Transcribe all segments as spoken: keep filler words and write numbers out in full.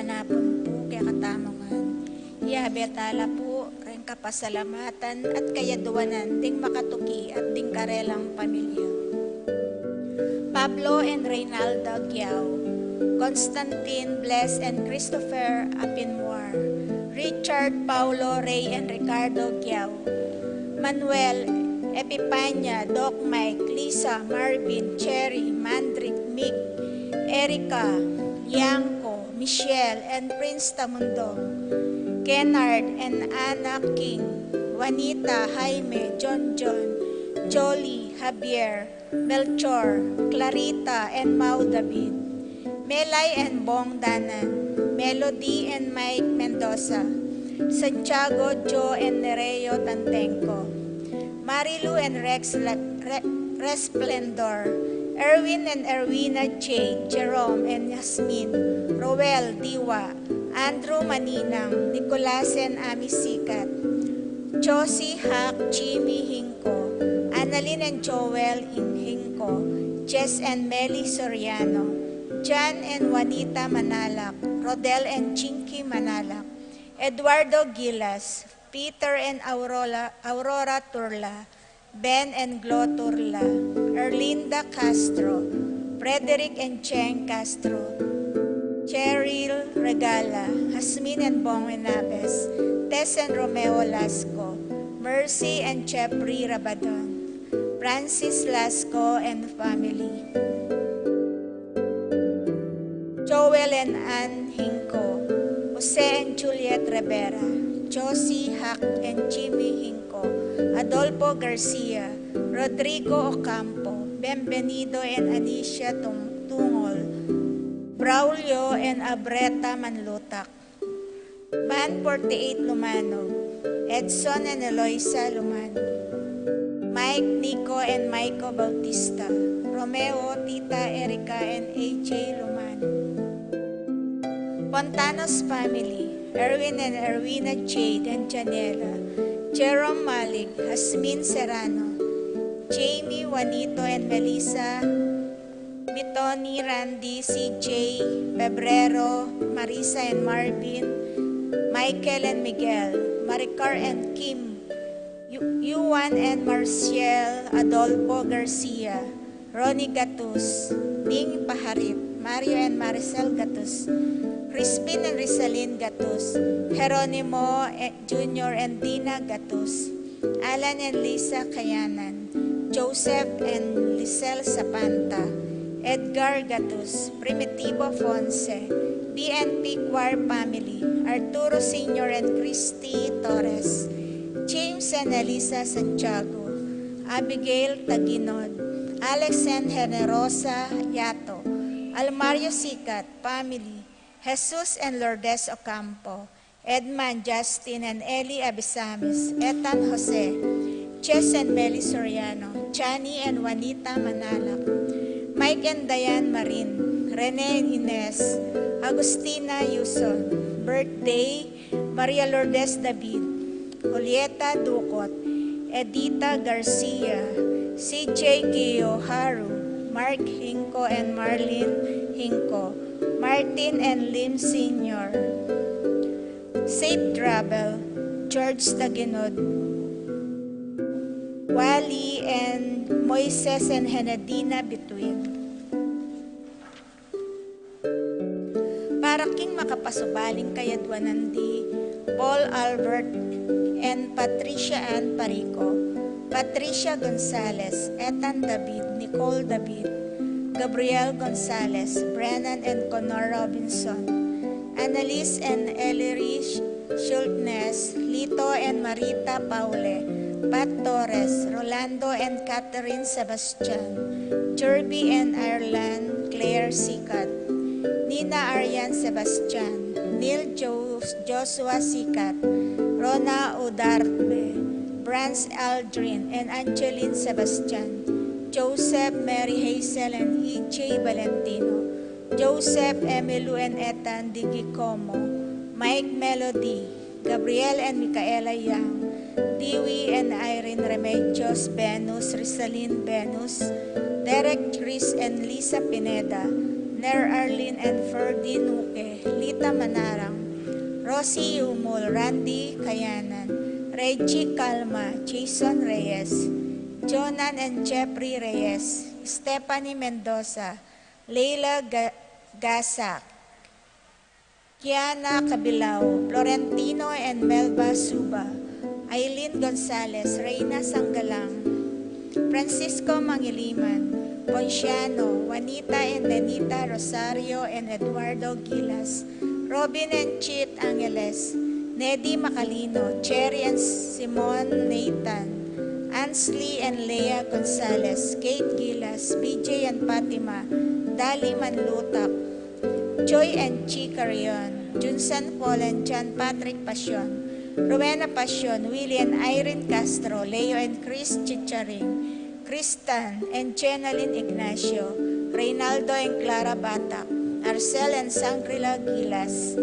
Napun pu kekatamu ngan. Iyabe tala pu ring kapasalamatan at kayaduanan ding makatuki at ding karelang pamilya. Pablo and Reynalda Giao, Constantine, Bless and Christopher Apinmuar, Richard, Paulo, Ray and Ricardo Giao, Manuel, Epipania, Doc Mike, Lisa, Marvin, Cherry, Mandrick, Mick, Erica, Lianco, Michelle, and Prince Tamundong, Kennard and Anna King, Juanita, Jaime, John John, Jolly, Javier, Melchor, Clarita, and Mau David, Melay and Bong Danan, Melody and Mike Mendoza, Santiago, Joe, and Nereo Tantenco, Marilu and Rex La- Re- Resplendor, Erwin and Erwina, Jade, Jerome, and Yasmin, Roel, Diwa, Andrew Maninang, Nicolas and Ami Sikat, Josie, Hak, Jimmy, Hinko, Annalyn and Joel in Hinko, Jess and Meli Soriano, Jan and Juanita Manalak, Rodel and Chinky Manalak, Eduardo Gilas, Peter and Aurora, Aurora Turla, Ben and Glo Turla, Erlinda Castro, Frederick and Cheng Castro, Cheryl Regala, Jasmine and Bong Enabes, Tess and Romeo Lasco, Mercy and Jeffrey Rabadon, Francis Lasco and family, Joel and Ann Hinco, Jose and Juliet Rivera, Josie, Hak and Jimmy Hinco, Adolfo Garcia, Rodrigo Ocampo, Bienvenido and Anicia Tung- Tungol, Braulio and Abreta Manlutak, Van forty-eight Lumanog, Edson and Eloisa Lumanog, Mike, Nico and Maiko Bautista, Romeo, Tita Erica and A J Lumanog, Pontanos family, Erwin and Erwina, Jade and Janela, Jerome Malik, Jasmine Serrano, Jamie, Juanito and Melissa, Mitoni, Randy, C J, Pebrero, Marisa and Marvin, Michael and Miguel, Maricar and Kim, Yu- Yuan and Marciel, Adolfo Garcia, Ronnie Gatus, Ning Paharit, Mario and Maricel Gatus, Crispin and Rizalin Gatus, Jeronimo eh, Junior and Dina Gatus, Alan and Lisa Kayanan, Joseph and Lisel Sapanta, Edgar Gatus, Primitivo Fonse, B N P Choir family, Arturo Senior and Christy Torres, James and Elisa Santiago, Abigail Taginod, Alex and Generosa Yato, Almario Sikat family, Jesus and Lourdes Ocampo, Edman, Justin and Eli Abisamis, Ethan Jose, Jess and Meli Soriano, Johnny and Juanita Manalak, Mike and Diane Marin, Rene and Ines, Agustina Yuson, birthday, Maria Lourdes David, Julieta Ducot, Edita Garcia, C J Kiyoharu, Mark Hinco and Marlene Hinco, Martin and Lim Senior, Safe Travel, George Taginod, Wally and Moises and Henedina Bituin. Para king makapasubaling kayadwanan di Paul Albert and Patricia Ann Parico, Patricia Gonzalez, Ethan David, Nicole David, Gabriel Gonzalez, Brennan and Connor Robinson, Annalise and Ellery Schultness, Lito and Marita Paule, Pat Torres, Rolando and Catherine Sebastian, Jerby and Ireland Claire Sikat, Nina Arian Sebastian, Neil Jo- Joshua Sikat, Rona Udarbe, Brans Aldrin and Angeline Sebastian, Joseph, Mary Hazel and E J Valentino, Joseph, Emily and Ethan Digicomo, Mike, Melody, Gabriel and Micaela Yang, Dewey and Irene Remedios, Venus, Rizalin Venus, Derek, Chris and Lisa Pineda, Ner Arlene and Ferdy Nuque, Lita Manarang, Rosie Umul, Randy Kayanan, Reggie Calma, Jason Reyes, Jonan and Jeffrey Reyes, Stephanie Mendoza, Leila Ga- Gasak, Kiana Cabilao, Florentino and Melba Suba, Aileen Gonzalez, Reina Sanggalang, Francisco Mangiliman, Ponciano, Juanita and Nenita Rosario and Eduardo Gilas, Robin and Chit Angeles, Nedi Macalino, Cherry and Simon Nathan, Ansley and Leah Gonzalez, Kate Gilas, B J and Fatima, Dali Manlutak, Joy and Chi Carrion, Junsan Paul and John Patrick Pasion, Rowena Pasion, Willie and Irene Castro, Leo and Chris Chicharing, Kristan and Jenalyn Ignacio, Reynaldo and Clara Batak, Arcel and Sangrila Gilas,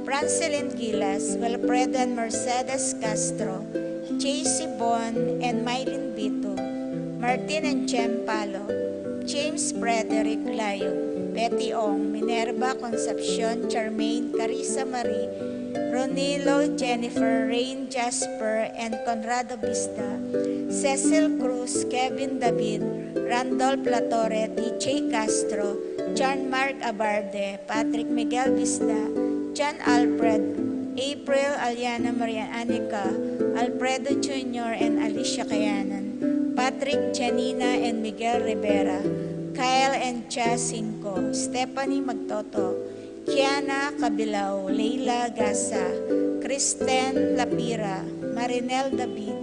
Francelin Gilas, Wilfredo and Mercedes Castro, J C Bon and Mylene Bitu, Martin and Jem Palo, James Frederick Layo, Betty Ong, Minerva Concepcion, Charmaine, Carissa Marie, Ronilo, Jennifer, Rain, Jasper, and Conrado Bisda, Cecil Cruz, Kevin David, Randolph Latorre, T J Castro, John Mark Abarde, Patrick Miguel Bisda, John Alfred, April, Aliana Maria Anica, Alfredo Junior and Alicia Kayanan, Patrick, Janina and Miguel Rivera, Kyle and Cha Cinco, Stephanie Magtoto, Kiana Cabilao, Leila Gasa, Kristen Lapira, Marinel David,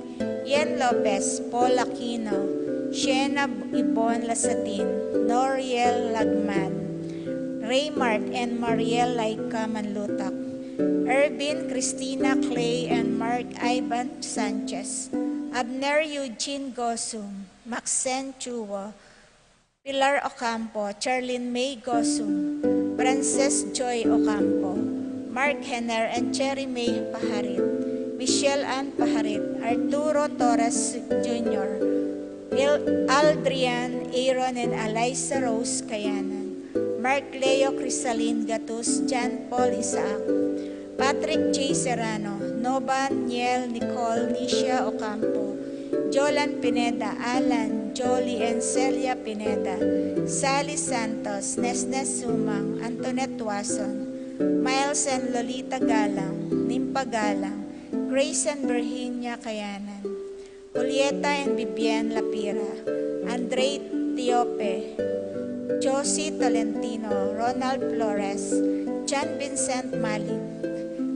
Ian Lopez, Paul Aquino, Shena Ibon Lasatin, Noriel Lagman, Raymart and Mariel Laika Manlutak, Ervin, Christina Clay and Mark Ivan Sanchez, Abner Eugene Gosum, Maxen Chua, Pilar Ocampo, Charlene May Gosum, Princess Joy Ocampo, Mark Henner and Cherry May Paharit, Michelle Ann Paharit, Arturo Torres Junior, Il- Aldrian Aaron and Eliza Rose Kayanan, Mark Leo Crisalin Gatus, John Paul Isaac, Patrick J Serrano, Noban Niel Nicole Nisha Ocampo, Jolan Pineda, Alan, Jolie and Celia Pineda, Sally Santos, Nesnes Sumang, Antoinette Tuason, Miles and Lolita Galang, Nimpa Galang, Grace and Virginia Kayanan, Julieta and Vivian Lapira, Andre Tiope, Josie Tolentino, Ronald Flores, John Vincent Malik,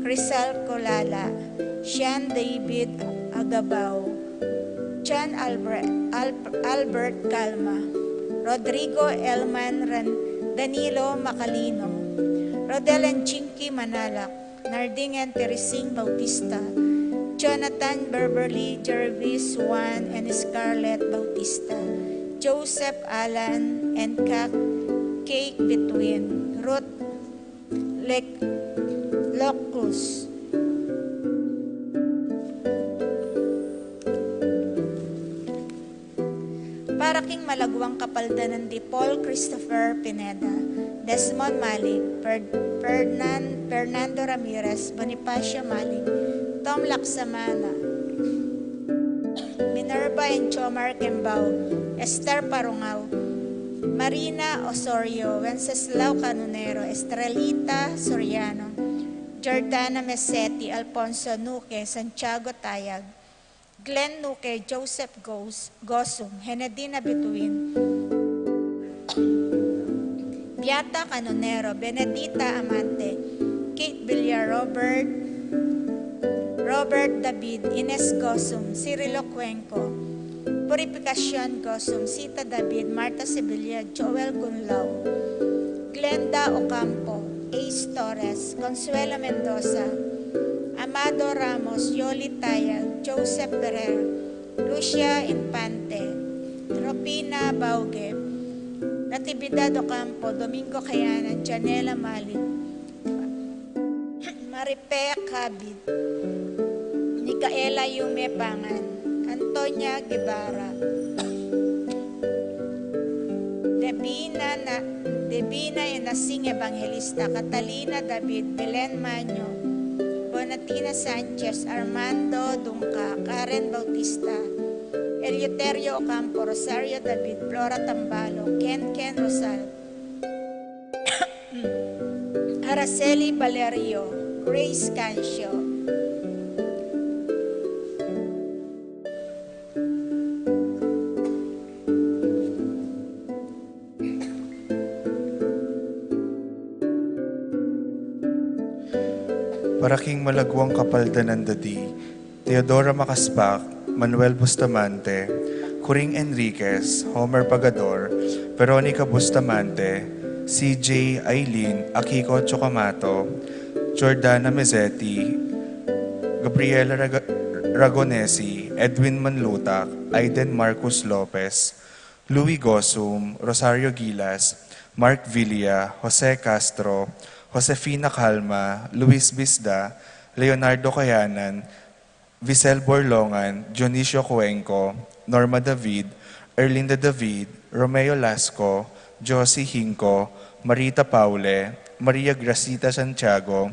Crisel Colala, Sean David Agabao, John Albert, Al- Albert Calma, Rodrigo Elman Ran- Danilo Macalino, Rodel and Chinky Manalak, Narding and Teresing Bautista, Jonathan Beverly Jervis Juan and Scarlett Bautista, Joseph Alan and Ka- Kate Between, Ruth Lek- Locus. Para king malaguang kapaldanan di Paul Christopher Pineda, Desmond Malik, Fer- Fernan- Fernando Ramirez, Bonifacio Malik, Tom Laksamana, Minerva and Chomar Kembao, Esther Parungao, Marina Osorio, Wenceslao Canonero, Estrelita Soriano, Jordana Meseti, Alfonso Nuque, Santiago Tayag, Glenn Nuque, Joseph Gos- Gosum, Henedina Bituin, Beata Canonero, Benedita Amante, Kate Villar, Robert, Robert David, Ines Gosum, Cirilo Cuenco, Purificacion Gosum, Sita David, Martha Sevilla, Joel Gunlao, Glenda Ocampo, Ace Torres, Consuelo Mendoza, Amado Ramos, Yoli Tayag, Joseph Ferrer, Lucia Infante, Rufina Bauge, Natividad Ocampo, Domingo Kayanan, Janela Malik, Maripe Cabid, Micaela Yume Pangan, Antonia Guevara, Davina Na- Divina Enasing Evangelista, Catalina David, Belen Maño, Bonatina Sanchez, Armando Dungca, Karen Bautista, Eleuterio Ocampo, Rosario David, Flora Tambalo, Ken Ken Rosal, Araceli Valerio, Grace Cancio. Para king malaguang kapaldanan da di, Teodora Macaspac, Manuel Bustamante, Coring Enriquez, Homer Pagador, Veronica Bustamante, C J Aileen, Akiko Chocamato, Jordana Mezzetti, Gabriela Raga-, Ragonesi, Edwin Manlutac, Aiden Marcus Lopez, Louis Gosum, Rosario Gilas, Mark Villa, Jose Castro, Josefina Calma, Luis Bisda, Leonardo Cayanan, Visel Borlongan, Dionisio Cuenco, Norma David, Erlinda David, Romeo Lasco, Josie Hinco, Marita Paule, Maria Gracita Santiago,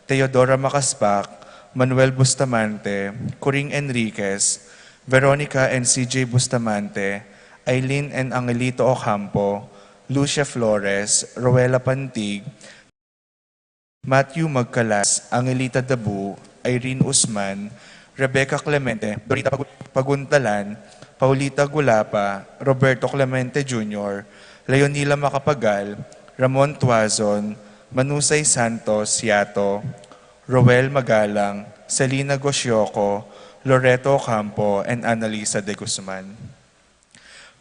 Teodora Macaspac, Manuel Bustamante, Coring Enriquez, Veronica and C J Bustamante, Aileen and Angelito Ocampo, Lucia Flores, Roela Pantig, Matthew Magcalas, Angelita Dabu, Irene Usman, Rebecca Clemente, Dorita Pagu-, Paguntalan, Paulita Gulapa, Roberto Clemente Junior, Leonila Macapagal, Ramon Tuazon, Manusay Santos Yato, Roel Magalang, Selina Gosioco, Loreto Ocampo, and Annalisa de Guzman.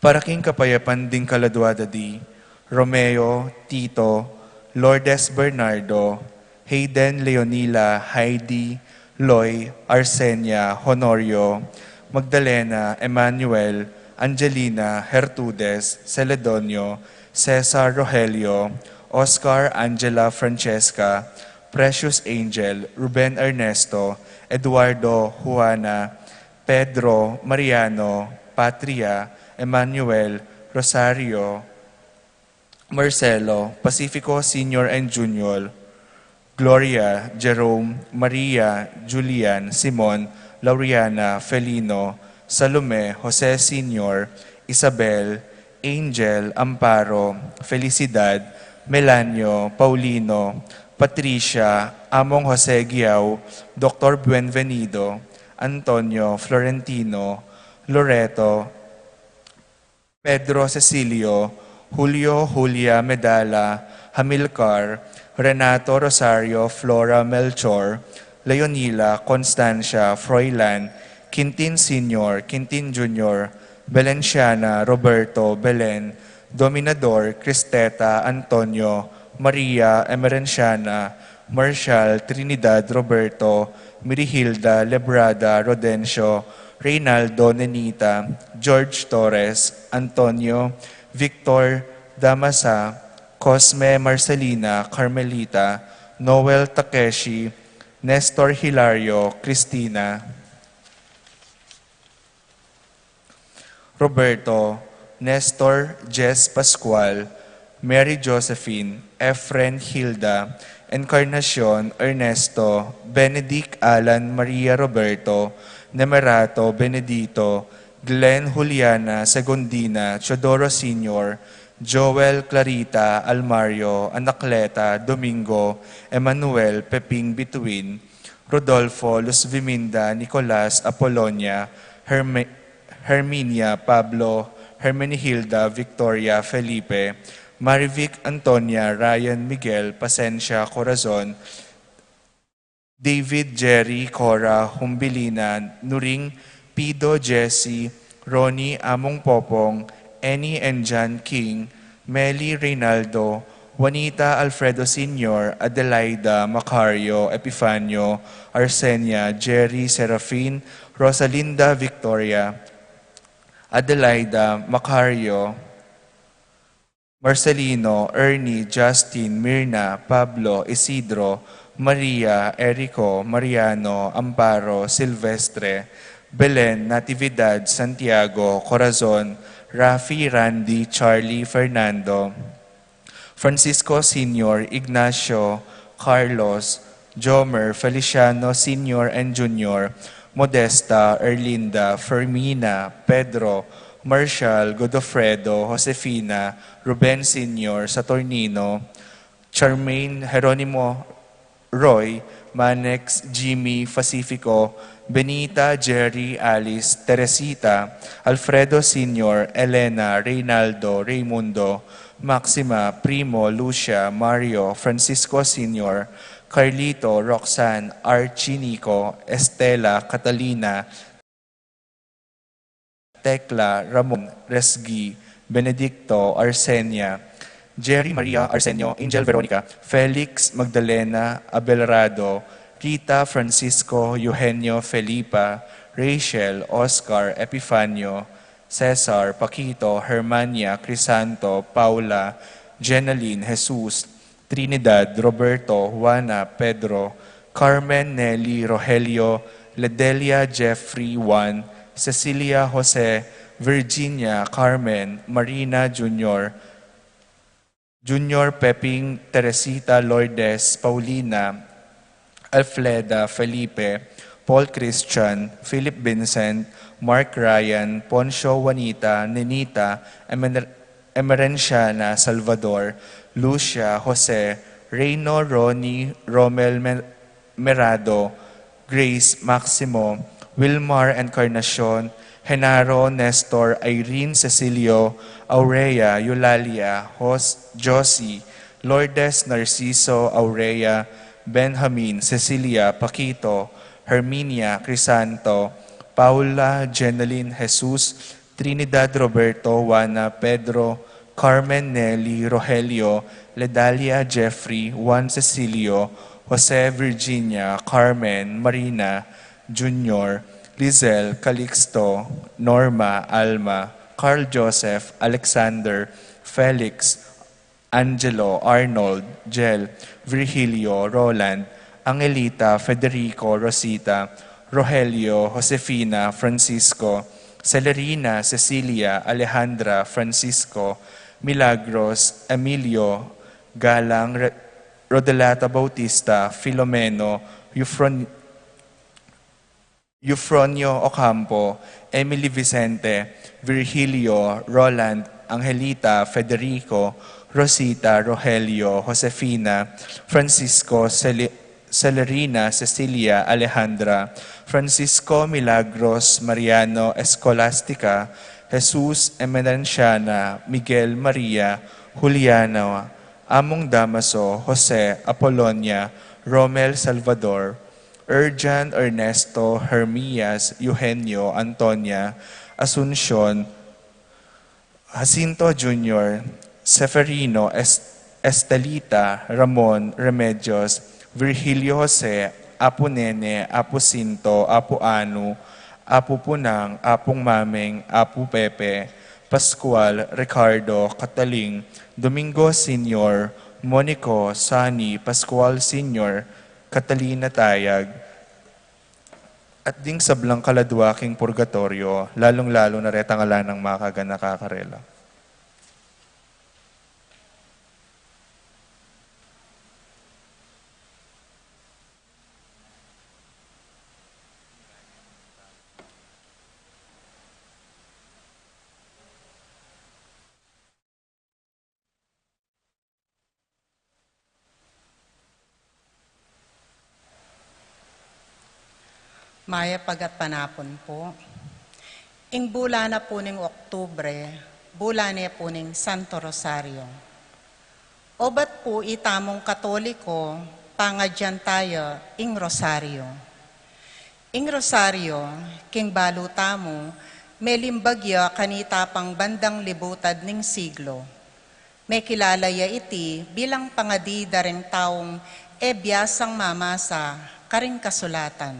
Para king kapayapan ding kaladua da di, Romeo, Tito, Lourdes Bernardo, Hayden, Leonila, Heidi, Loy, Arsenia, Honorio, Magdalena, Emmanuel, Angelina, Gertrudes, Celedonio, Cesar, Rogelio, Oscar, Angela, Francesca, Precious Angel, Ruben Ernesto, Eduardo, Juana, Pedro, Mariano, Patria, Emmanuel, Rosario, Marcelo, Pacifico Senior and Junior, Gloria, Jerome, Maria, Julian, Simon, Lauriana, Felino, Salome, Jose Senior, Isabel, Angel, Amparo, Felicidad, Melanio, Paulino, Patricia, Among Jose Guiao, Doktor Buenvenido, Antonio, Florentino, Loreto, Pedro, Cecilio, Julio, Julia, Medala, Hamilcar, Renato, Rosario, Flora, Melchor, Leonila, Constancia, Froilan, Quintin Senior, Quintin Junior, Belenciana, Roberto, Belen, Dominador, Cristeta, Antonio, Maria, Emerenciana, Marshall, Trinidad, Roberto, Mirihilda, Lebrada, Rodencio, Reynaldo, Nenita, George Torres, Antonio, Victor, Damasa, Cosme, Marcelina, Carmelita, Noel, Takeshi, Nestor, Hilario, Cristina, Roberto, Nestor, Jess, Pascual, Mary Josephine, Efren, Hilda, Encarnacion, Ernesto, Benedict, Alan, Maria, Roberto, Nemerato, Benedito, Glenn, Juliana, Segundina, Teodoro Senior, Joel, Clarita, Almario, Anacleta, Domingo, Emmanuel, Peping, Bituin, Rodolfo, Luz Viminda, Nicolas, Apolonia, Herme-, Herminia, Pablo, Hermenihilda, Victoria, Felipe, Marivic, Antonia, Ryan, Miguel, Pasencia, Corazon, David, Jerry, Cora, Humbilina, Nuring, Pido, Jesse, Ronnie, Among Popong, Annie and John King, Meli, Reynaldo, Juanita, Alfredo Senior, Adelaida, Macario, Epifanio, Arsenia, Jerry, Serafin, Rosalinda, Victoria, Adelaida, Macario, Marcelino, Ernie, Justin, Mirna, Pablo, Isidro, Maria, Erico, Mariano, Amparo, Silvestre, Belen, Natividad, Santiago, Corazon, Rafi, Randy, Charlie, Fernando, Francisco Senior, Ignacio, Carlos, Jomer, Feliciano Senior and Junior, Modesta, Erlinda, Fermina, Pedro, Marshall, Godofredo, Josefina, Ruben Senior, Saturnino, Charmaine, Jeronimo, Roy, Manex, Jimmy, Pacifico, Benita, Jerry, Alice, Teresita, Alfredo Senior, Elena, Reynaldo, Raymundo, Maxima, Primo, Lucia, Mario, Francisco Senior, Carlito, Roxanne, Archie, Nico, Estela, Catalina, Tecla, Ramon, Resgi, Benedicto, Arsenia, Jerry, Maria, Arsenio, Angel, Veronica, Felix, Magdalena, Abelardo, Rita, Francisco, Eugenio, Felipa, Rachel, Oscar, Epifanio, Cesar, Paquito, Hermania, Crisanto, Paula, Jeneline, Jesus, Trinidad, Roberto, Juana, Pedro, Carmen, Nelly, Rogelio, Ledelia, Jeffrey, Juan, Cecilia, Jose, Virginia, Carmen, Marina, Junior, Junior, Peping, Teresita, Lourdes, Paulina, Alfreda, Felipe, Paul Christian, Philip Vincent, Mark Ryan, Poncio, Juanita, Nenita, Emer- Emerenciana, Salvador, Lucia, Jose, Reyno, Ronnie, Romel, Mer- Merado, Grace, Maximo, Wilmar, Encarnacion, Genaro, Nestor, Irene, Cecilio, Aurea, Eulalia, Jos- Josie, Lourdes, Narciso, Aurea, Benjamin, Cecilia, Paquito, Herminia, Crisanto, Paula, Jeneline, Jesus, Trinidad, Roberto, Juana, Pedro, Carmen, Nelly, Rogelio, Ledalia, Jeffrey, Juan, Cecilio, Jose, Virginia, Carmen, Marina, Junior, Lizelle, Calixto, Norma, Alma, Carl Joseph, Alexander, Felix, Angelo, Arnold, Jel, Virgilio, Roland, Angelita, Federico, Rosita, Rogelio, Josefina, Francisco, Celerina, Cecilia, Alejandra, Francisco, Milagros, Emilio, Galang, Re- Rodelata, Bautista, Filomeno, Eufron- Eufronio, Ocampo, Emily, Vicente, Virgilio, Roland, Angelita, Federico, Rosita, Rogelio, Josefina, Francisco, Celi- Celerina, Cecilia, Alejandra, Francisco, Milagros, Mariano, Escolastica, Jesus, Emerenciana, Miguel, Maria, Juliano, Among Damaso, Jose, Apolonia, Romel, Salvador, Erjan, Ernesto, Hermias, Eugenio, Antonia, Asuncion, Jacinto Junior, Seferino, Es- Estelita, Ramon, Remedios, Virgilio, Jose, Apu Nene, Apu Sinto, Apu Anu, Apu Punang, Apung Mameng, Apu Pepe, Pascual, Ricardo, Cataling, Domingo Senior, Monico, Sani, Pascual Senior, Catalina Tayag, at ding sablang kaladua king purgatoryo, lalung-lalu na retang ala nang makaganaka karela. Mayap a gatpanapun pu. Ing bulan na pu ning Oktubre, bulan ne pu ning Santo Rosario. Obat pu itamung Katoliko, pangadyan taya ing Rosario. Ing Rosario, king balu tamu, melimbag ya kanita pang bandang libutad ning siglo. Mekilala ya iti bilang pangadi da ring taung e biasang mamasa karing kasulatan.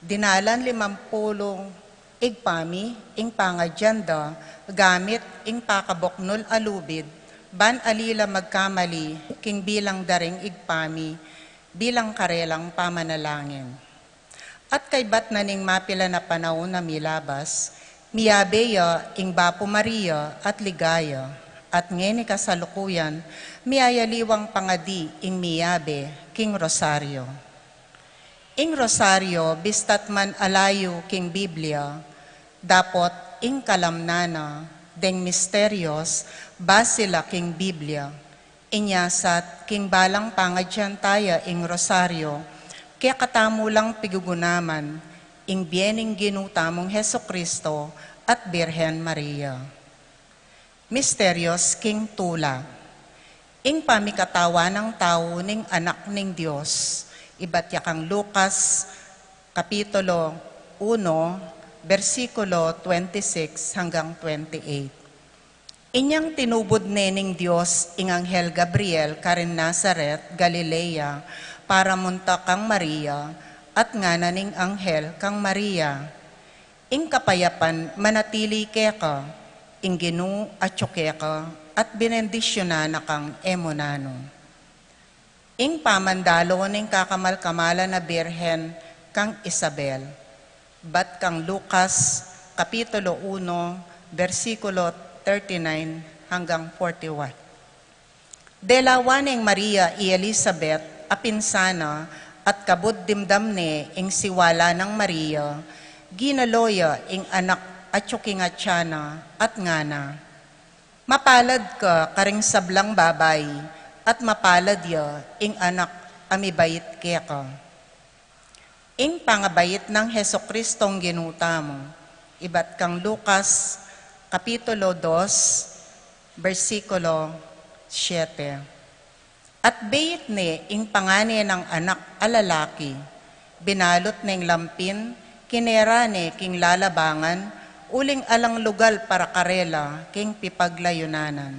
Dinalan limampulung igpami ing pangadyan da gamit ing pakabuknul a lubid, ban ali la magkamali king bilang da ring igpami bilang karelang pamanalangin. At kaybat na ning mapilan a panaun a milabas, miyabe ya ing Bapu Maria at Ligaya, At ngeni kasalukuyan, miyayaliwang pangadi ing miyabe king Rosario. Ing Rosario, bista't man alayu king Biblia, dapot ing kalamnan na deng misterios basi la king Biblia. Inya sat king balang pangadyan taya ing Rosario, kekatamu lang pigugunaman ing bie ning Ginu tamung Jesucristo at Birhen Maria. Misterios king tula. Ing pamikatawan nang tau ning Anak ning Dios, ibat ya kang Lucas, Kapitulo uno, bersikulo twenty-six hanggang twenty-eight. Inyang tinubud ne ning Dios ing anghel Gabriel karin Nazaret, Galilea, para munta kang Maria, at ngana ning anghel kang Maria, "Ing kapayapan manatili keka, ing Ginu atyu keka, at binendisyunan na kang e mu nanu." Ing pamandalo ning kakamal-kamalan a Birhen kang Isabel. Bat kang Lucas, Kapitulo uno, bersikulo thirty-nine hanggang forty-one. Delawan neng Maria i Elizabeth a pinsan na, at kabud dimdam ne ing siwala nang Maria, ginalo ya ing anak atyu king atyan na, at ngana, "Mapalad ka karing sablang babai, at mapalad ya ing anak a mibait keka." Ing pangabait nang Jesucristong Ginu tamu, ibat kang Lucas, Kapitulo dos, bersikulo siyete. At beit ne ing pangan ne nang anak a lalaki, binalut neng lampin, kinera ne king lalabangan, uling alang lugal para karela king pipaglayunanan.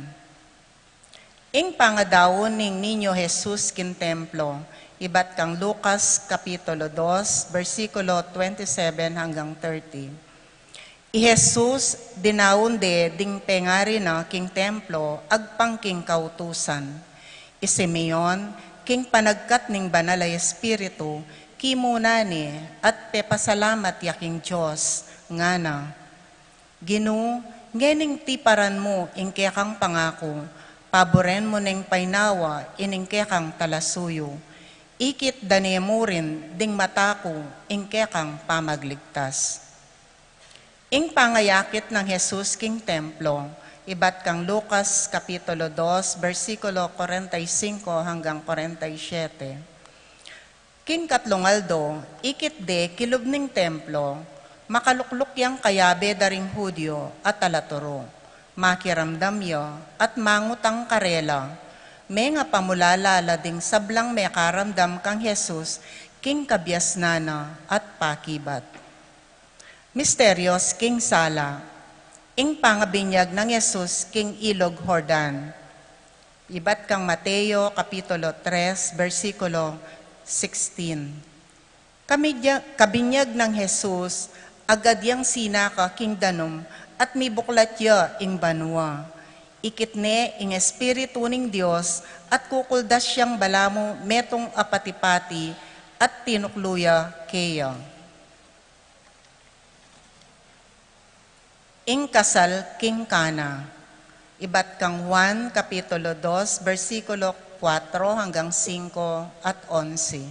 Ing pangadaun ning Niño Jesus king templo, ibat kang Lucas, Kapitulo dos, bersikulo twenty-seven hanggang thirty. I Jesus, dinaun de ding pengari na king templo agpang king kautusan. I Simeon, king panagkat ning Banal a Espiritu, kimuna ne at pepasalamat ya king Dios, ngana, "Ginu, ngening tiparan mu ing kekang pangaku, paburen mu neng painawa ining kekang talasuyu. Ikit da ne murin ding mata ku ing kekang pamagligtas." Ing pangayakit nang Jesus king templo, ibat kang Lucas, Kapitulo dos, bersikulo kwarenta y singko hanggang kwarenta y siyete. King katlung aldo, ikit de kilub ning templo, makalukluk yang kayabe da ring Judio a talaturu. Makiramdam ya at mangutang karela, mengapamulala la ding sablang mekaramdam kang Jesus king kabiasnan na at pakibat. Misterios king sala. Ing pangabinyag nang Jesus king Ilog Jordan. Ibat kang Mateo, Kapitulo tres, bersikulo sixteen. Kamidya-, kabinyag nang Jesus, agad yang sinaka king danum at mibuklat ya ing banua. Ikit ne ing Espiritu ning Dios at kukuldas yang balamu metung a pati-pati at tinuklu ya keya. Ing kasal king Cana. Ibat kang Juan, Kapitulo dos, bersikulo kuatro hanggang singko at onse.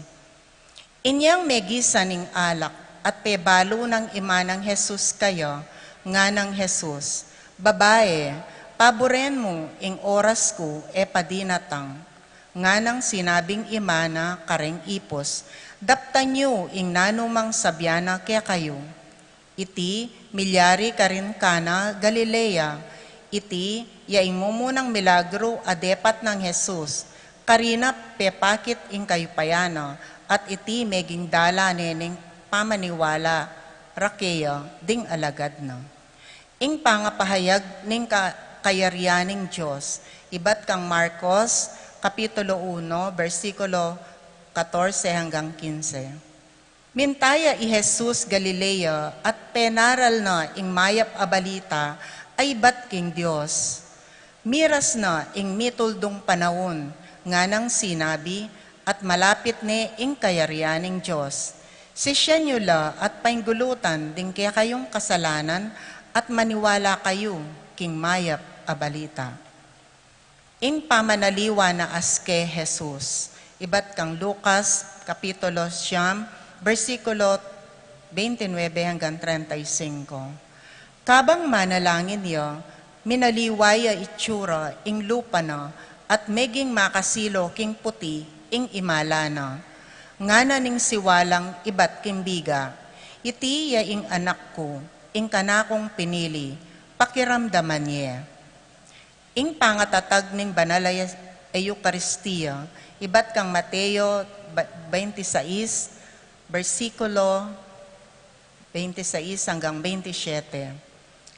Inyang megisan ing alak at pebalu nang ima nang Jesus kaya, nganang Jesus, "Babae, paburen mu, ing oras ku e pa dinatang." Nganang sinabing ima na kareng ipus, "Daptan yu ing nanumang sabian na kekayu." Iti milyari karin Cana, Galilea. Iti ya ing mumunang milagru a depat nang Jesus. Karina pepakit ing kayupayan na, at iti meging dalan ne ning pamaniwala ra keya ding alagad na. Ing pangapahayag ning ka-, kayarian ning Dios, ibat kang Marcos, Kapitulo uno, bersikulo katorse hanggang kinse. Minta ya i Jesus Galilea at penaral na ing mayap a balita a ibat king Dios. Miras na ing mituldung panaun, nganang sinabi, at malapit ne ing kayarian ning Dios. Sisian yu la at painggulutan ding kekayung kasalanan at maniwala kayu king mayap a balita. Ing pamanaliwa na aske Jesus, ibat kang Lucas, Kapitulo siyam, bersikulo twenty-nine hanggang treinta y cinco. Kabang manalangin ya, minaliwa ya itsura ing lupa na at meging makasilo king puti ing imala na. Ngana ning siwalang ibat king biga, "Iti ya ing anak ku, ing kanakung pinili, pakiramdaman ye." Ing pangatatag ning banal a Eukaristiya, ibat kang Mateo ba-, twenty-six, bersikulo twenty-six hanggang twenty-siyete.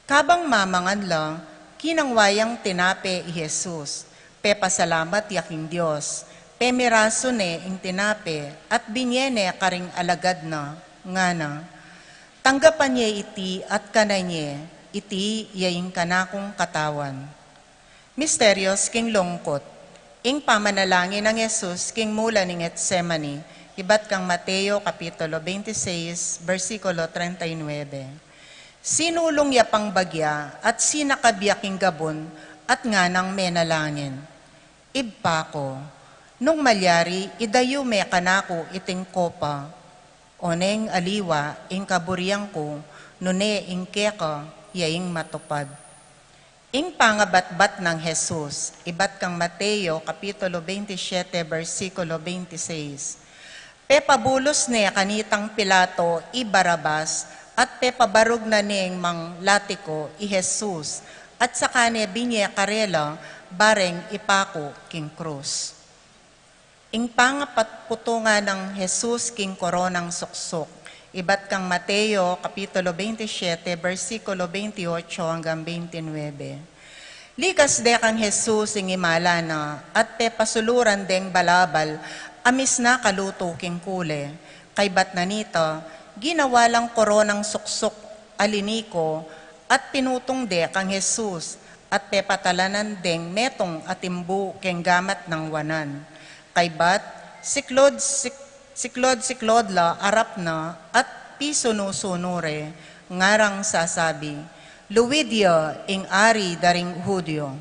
Kabang mamangan la, kinangwa yang tinape i Jesus, pepasalamat ya king Dios, pemirasu ne ing tinape, at binye ne karing alagad na, ngana, "Tanggapan ye iti at kanan ye, iti ya ing kanakung katawan." Misterios king lungkot. Ing pamanalangin nang Jesus king mula ning Getsemani, ibat kang Mateo Kapitulo twenty-six, bersikulo treinta y nuebe. Sinulung ya pang bagya at sinakab ya king gabun at nganang menalangin, "Ibpa ku, nung malyari, idayu me kanaku iting kopa. Oneng aliwa ing kaburian ku, nune ing keka ya ing matupad." Ing pangabatbat nang Jesus, ibat kang Mateo, Kapitulo twenty-siyete, bersikulo twenty-sais. Pepabulus ne kanitang Pilato i Barabas, at pepabarug na neng manglatiko i Jesus, at saka ne binye karela bareng ipaku king krus. Ing pangapatputungan nang Jesus king koronang suksuk, ibat kang Mateo, Kapitulo twenty-siyete, bersikulo twenty-otso hanggang twenty-nuebe. Likas de kang Jesus ing imala na, at pepasuluran deng balabal a misna kalutu king kule. Kaybat na nita, ginawa lang koronang suksuk a liniko, at pinutung de kang Jesus, at pepatalanan deng metung a timbu keng gamat nang wanan. Kaybat, siklod, sik-, siklod-siklod la arap na at pisunu-sunu re, ngarang sasabi, "Luid ya ing Ari da ring Judio."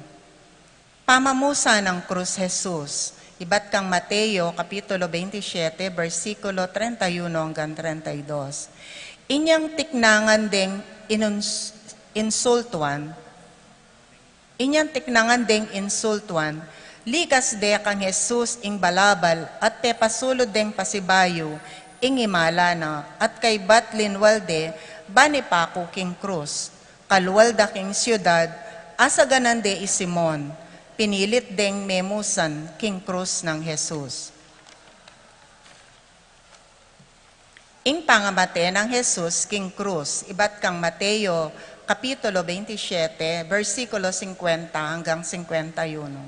Pamamusa nang krus Jesus, ibat kang Mateo, Kapitulo twenty-siyete, bersikulo treinta y uno hanggang treinta y dos. Inyang tiknangan deng inuns-, insultuan, Inyang tiknangan deng insultuan, likas de kang Jesus ing balabal at pepasulud deng pasibayu ing imala na, at kaybat linwal de ban ipaku king krus. Kalwal da king siudad, asaganan de i Simon, pinilit deng memusan king krus nang Jesus. Ing pangamate nang Jesus king krus, ibat kang Mateo, Kapitulo twenty-siyete, bersikulo singkwenta hanggang singkwenta y uno.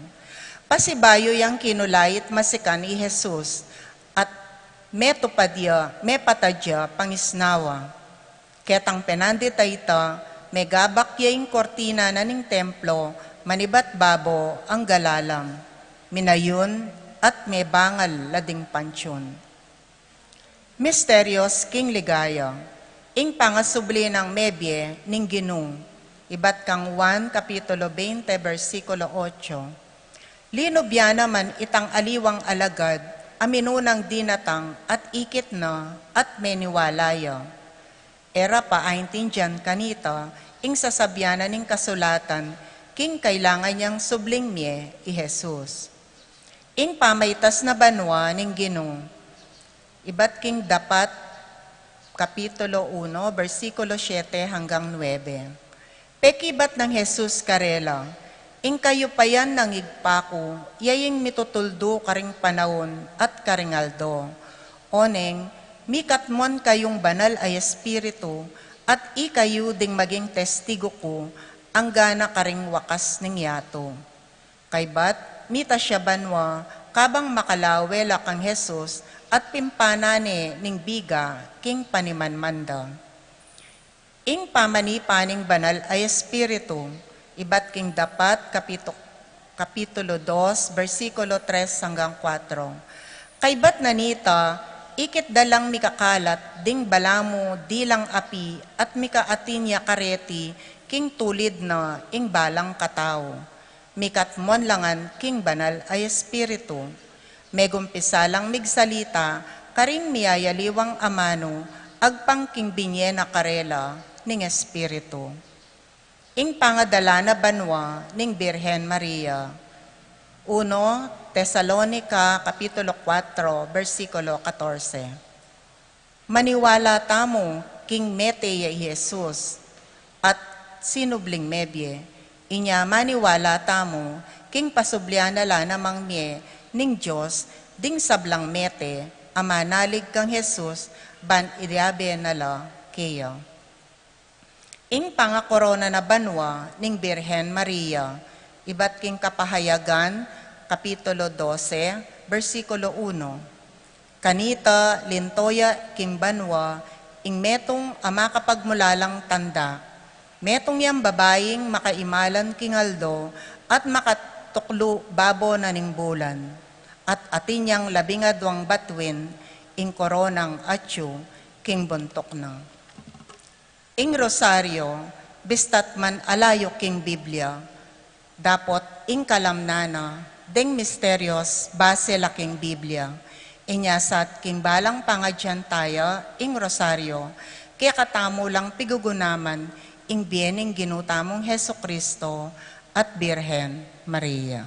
Pasibayu yang kinulait masikan i Jesus, at metupad ya, mepatad ya pangisnawa. Ketang penandit a ita, megabak ya ing kurtina na ning templo, manibat babo angga lalam. Minayun, at mebangal la ding pantiun. Misterios king ligaya. Ing pangasubli nang mebie ning Ginu, ibat kang Juan, Kapitulo twenty, bersikulo otso. Linub ya naman itang aliwang alagad a minunang dinatang at ikit na at meniwala ya. E ra pa aintindian kanita ing sasabian na ning kasulatan king kailangan yang subling mie i Jesus. Ing pamaitas na banua ning Ginu, ibat king Dapat, Kapitulo uno, bersikulo siyete hanggang nuebe. Pekibat nang Jesus karela, "Ing kayupayan nang Ibpa ku, ya ing mitutuldu karing panaun at karing aldo. Oneng, mikatmuan kayung banal a Espiritu, at ikayu ding maging testigu ku, anggana karing wakas ning yatu." Kaybat, mitas ya banua, kabang makalawe la kang Jesus, at pimpana ne ning biga king panimanman da. Ing pamanipa ning banal a Espiritu, ibat king Dapat, Kapitu-, Kapitulo dos, bersikulo tres hanggang kuatro. Kaybat na nita, ikit da lang mikakalat ding balamu dilang api at mikaatin ya kareti king tulid na ing balang katau. Mikatmon la ngan king Banal a Espiritu. Megumpisa lang migsalita karing miyayaliwang amanu agpang king binye na karela ning Espiritu. Ing pangadala na banua ning Birhen Maria. Uno Tesalonica kapitulo kuatro, bersikulo katorse. Maniwala tamu king mete ya i Jesus at sinubling mebie. Inya maniwala tamu king pasublian na la namang mie ning Dios ding sablang mete a manalig kang Jesus ban ilyabe na la keya. Ing pangakorona na banua ning Birhen Maria, ibat king Kapahayagan, kapitulo dose, bersikulo uno. Kanita linto ya king banua ing metung a makapagmulalang tanda. Metung yang babaing makaimalan king aldo at makatuklu babo na ning bulan. At atin yang labing aduang batuin ing koronang atyu king buntuk na. Ing Rosario, bista't man alayu king Biblia, dapot ing kalamnan na deng misterios base la king Biblia. Inya sat king balang pangadyan taya ing Rosario, kekatamu lang pigugunaman ing bie ning Ginu tamung Jesucristo at Birhen Maria.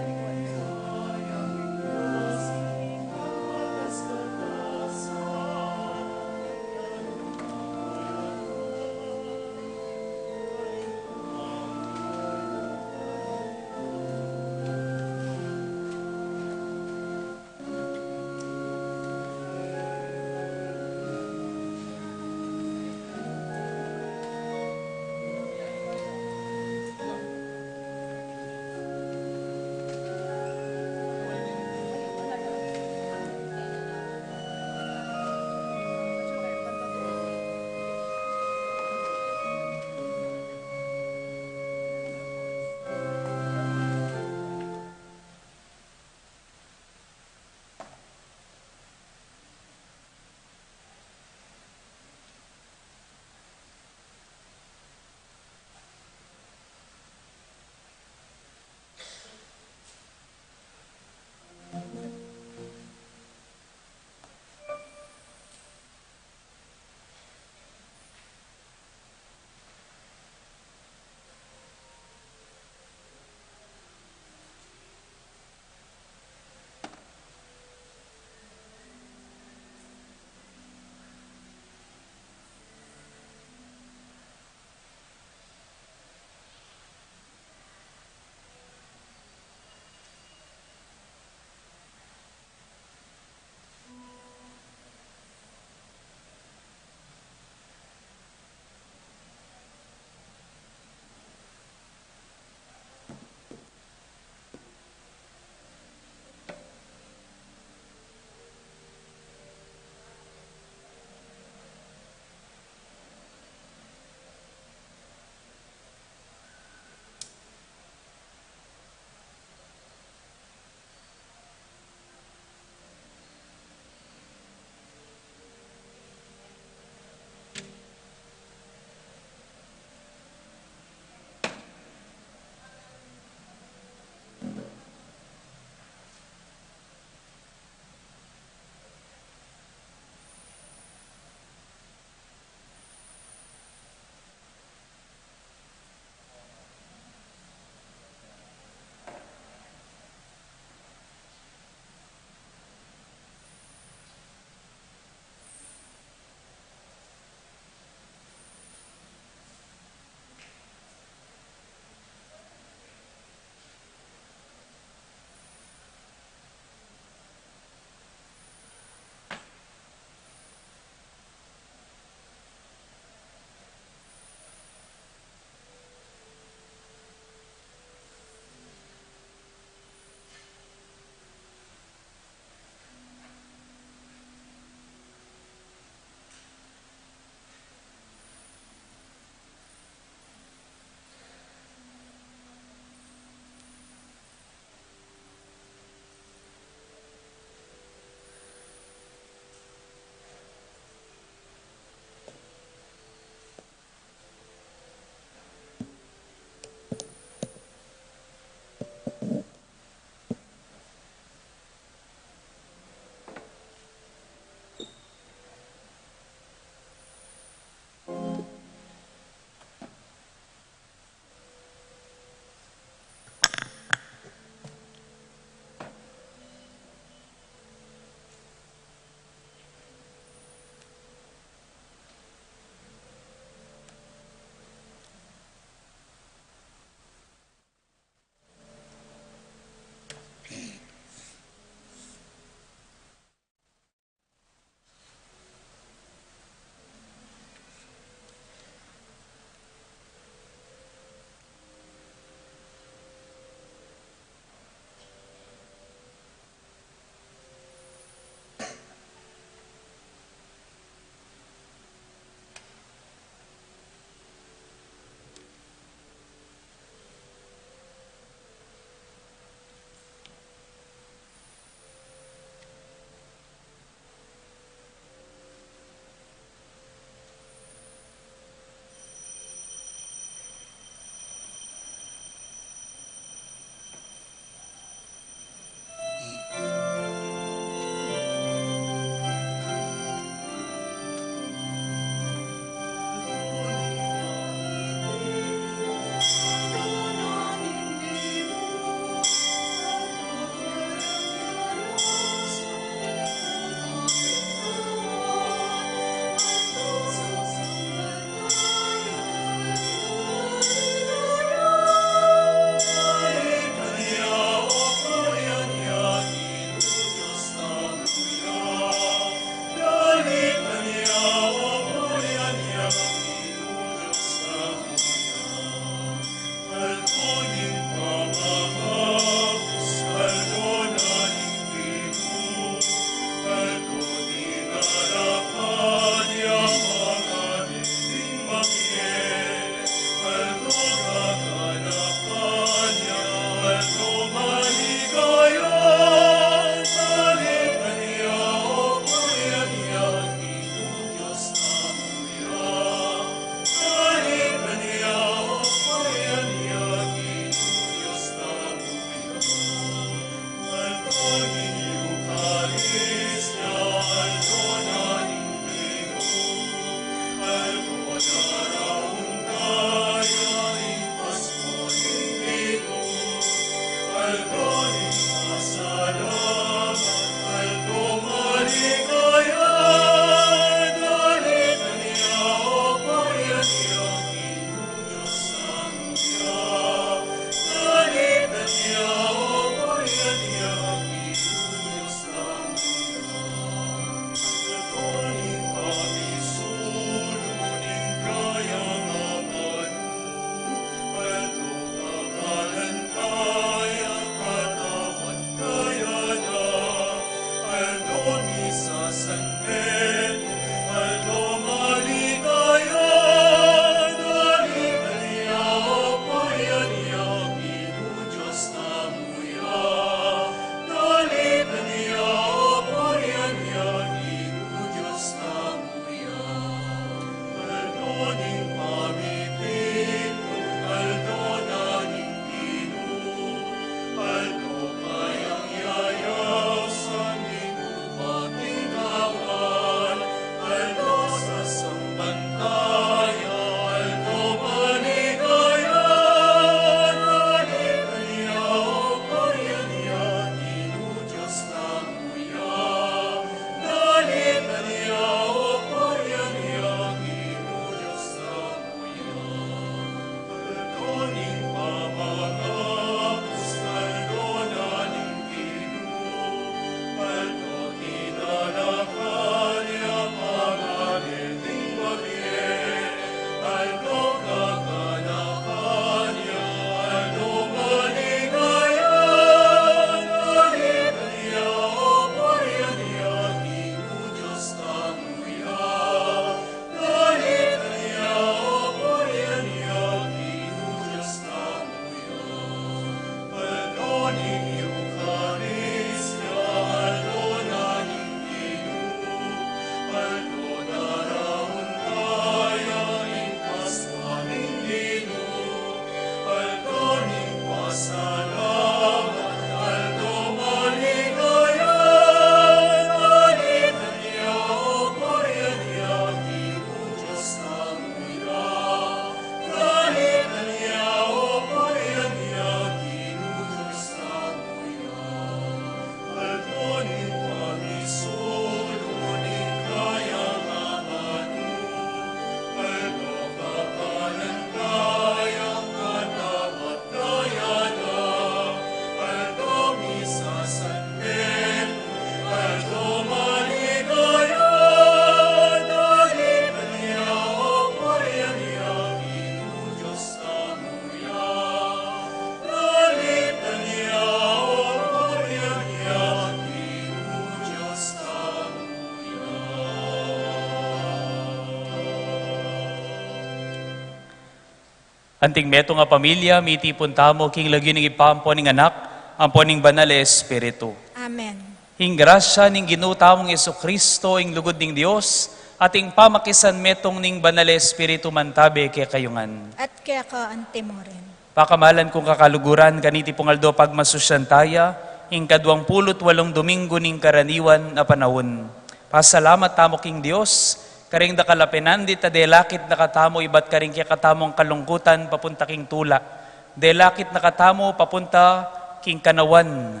Anting metung a pamilya, mitipun tamu king lagyu ning Ibpa, ampo ning Anak, ampo ning Banal a Espiritu. Amen. Ing grasya ning Ginu tamung Jesucristo, ing lugud ning Dios, at ing pamakisanmetung ning Banal a Espiritu mantabe kekayu ngan. At keka antimurin. Pakamalan kung kakaluguran, kaniti pung aldo pagmasusyan taya, ing kaduang pulu't walung Domingo ning karaniwan a panaun. Pasalamat tamu king Dios, karing dakal a penandit a delakit na katamu ibat karing kekatamung kalungkutan papunta king tula. Delakit na katamu papunta king kanawan.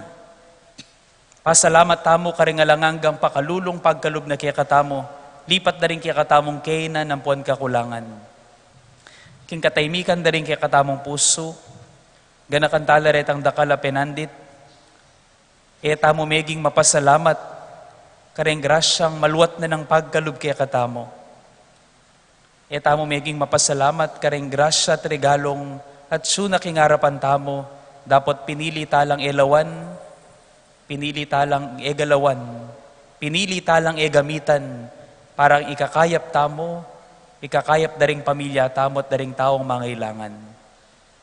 Pasalamat tamu karing alang anggang pakalulung pagkalub na kekatamu, lipat da ring kekatamung kainan ampon kakulangan. King katahimikan da ring kekatamung pusu, ganakan tala retang dakal a penandit, e tamu meging mapasalamat karing grasyang maluat na nang pagkalub kekatamu. E tamu meging mapasalamat karing grasya at regalung atsu na king arapan tamu, dapot pinili talang e lawan, pinili talang e galawan, pinili talang e gamitan, para ikakayap tamu, ikakayap da ring pamilya tamu at da ring taung mangailangan.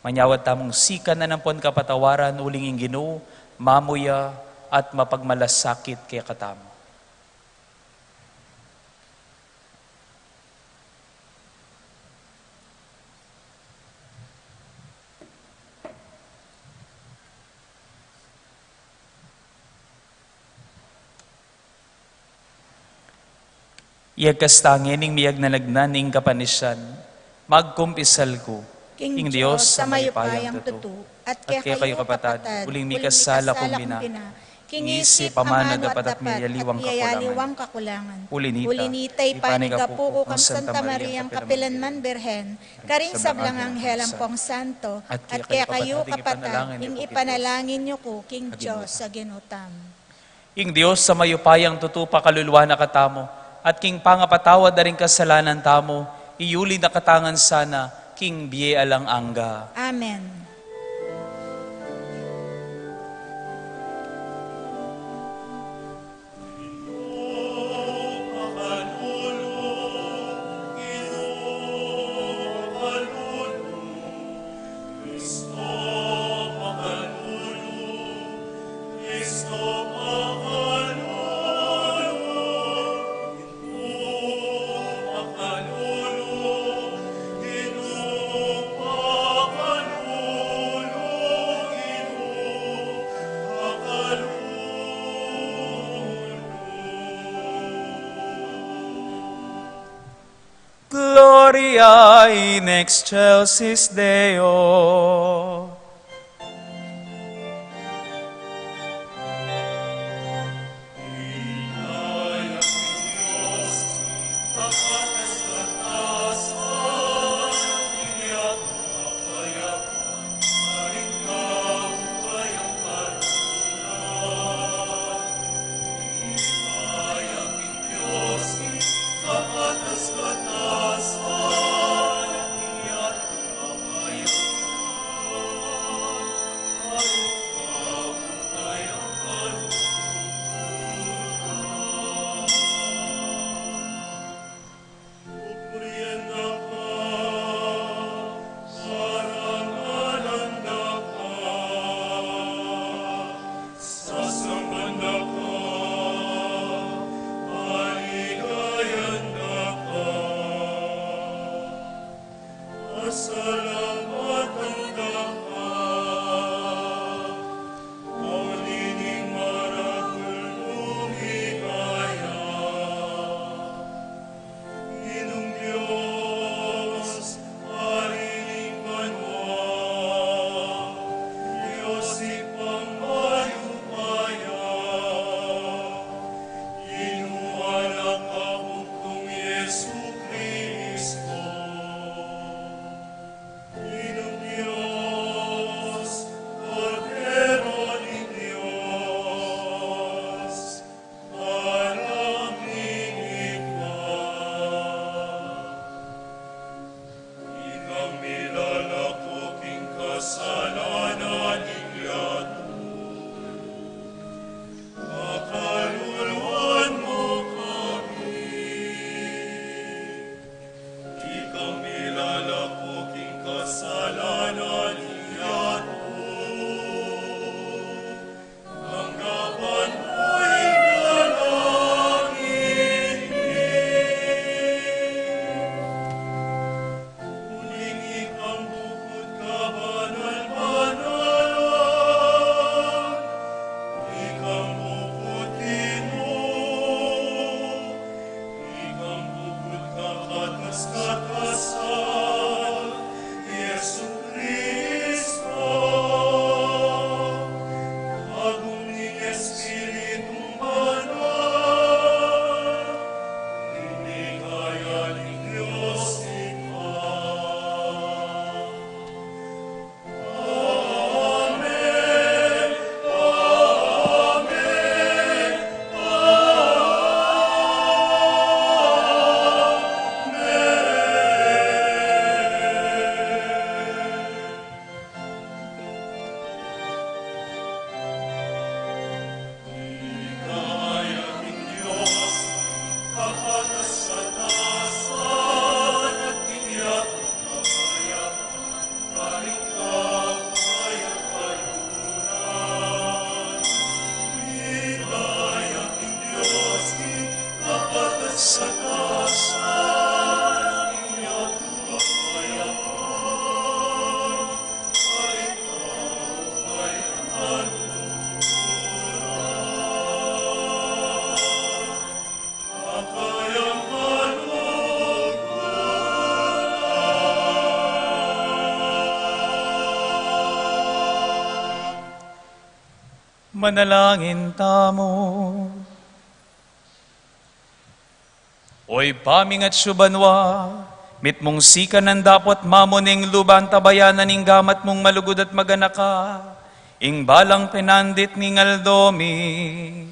Manyawad tamung sikanan ampon kapatawaran uling ing Ginu mamuya at mapagmalasakit kekatamu. Iyagkas ta ngening miyagnanagnan ning kapanisian, magkumpisal ku king Dios a mayupayang tutu, at kekayu kapatad, uling mikasala kung bina, king isip, amanu, at dapat, at miyayaliwang kakulangan. Uli nita, ipanigapu ku kang Santa Mariang kapilanman Birhen, karing sablang anghel ampong santo, at kekayu kapatad, ing ipanalangin yu ku king Dios a Ginu tamu. Ing Dios a mayupayang tutu pakaluluan na katamu, at king pangapatawad da ring kasalanan tamu, iyuli na kata ngan sana king bie alang angga. Amen. Gloria in excelsis Deo. Manalangin tamu. O Ibpa ming atsu banua, mitmung sikanan dapot mamuneng luban tabayanan ing gamat mung malugud at maganaka, ing balang pinandit ning aldo mi.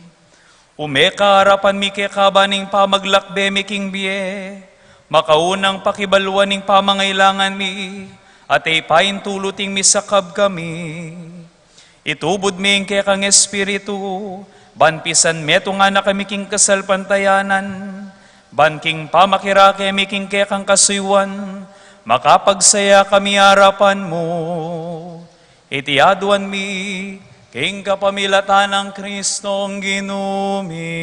Ume ka arapan mi keka ban ing pamaglakbe mi king bie, makaunang pakibaluan ing pamangailangan mi, at e paintulut ing misakab kami. Itubud mi ing kekang Espiritu, ban pisan metung na kami king kasalpantayanan, ban king pamakirake mi king kekang kasuyuan, makapagsaya kami arapan mu. Iti aduan mi king kapamilatan nang Kristong Ginu mi.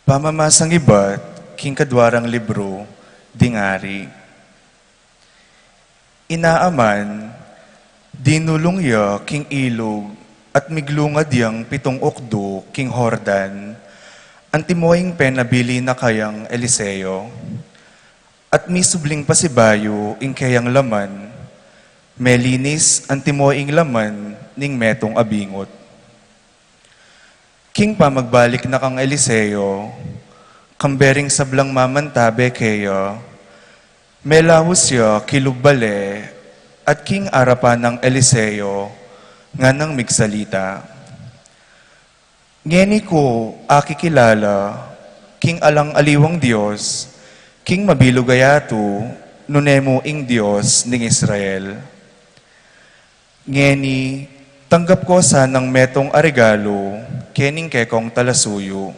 Pamamasang ibat king kadwa rang libru ding ari. Inaman, dinulung ya king ilug at miglungad yang pitung ukdu king Jordan, antimo ing penabilin na kayang Eliseo. At misubling pasibayu ing keyang laman, melinis antimo ing laman ning metung a bingut. King pamagbalik na kang Eliseo, kambe ring sablang mamantabe keya, melaus ya kilub bale at king arapan nang Eliseo nganang migsalita. Ngeni ku akikilala king alang aliwang dios king mabilug a yatu, nune mu ing Dios ning Israel. Ngeni, tanggap ko sanang metung a regalu kening kekong talasuyu.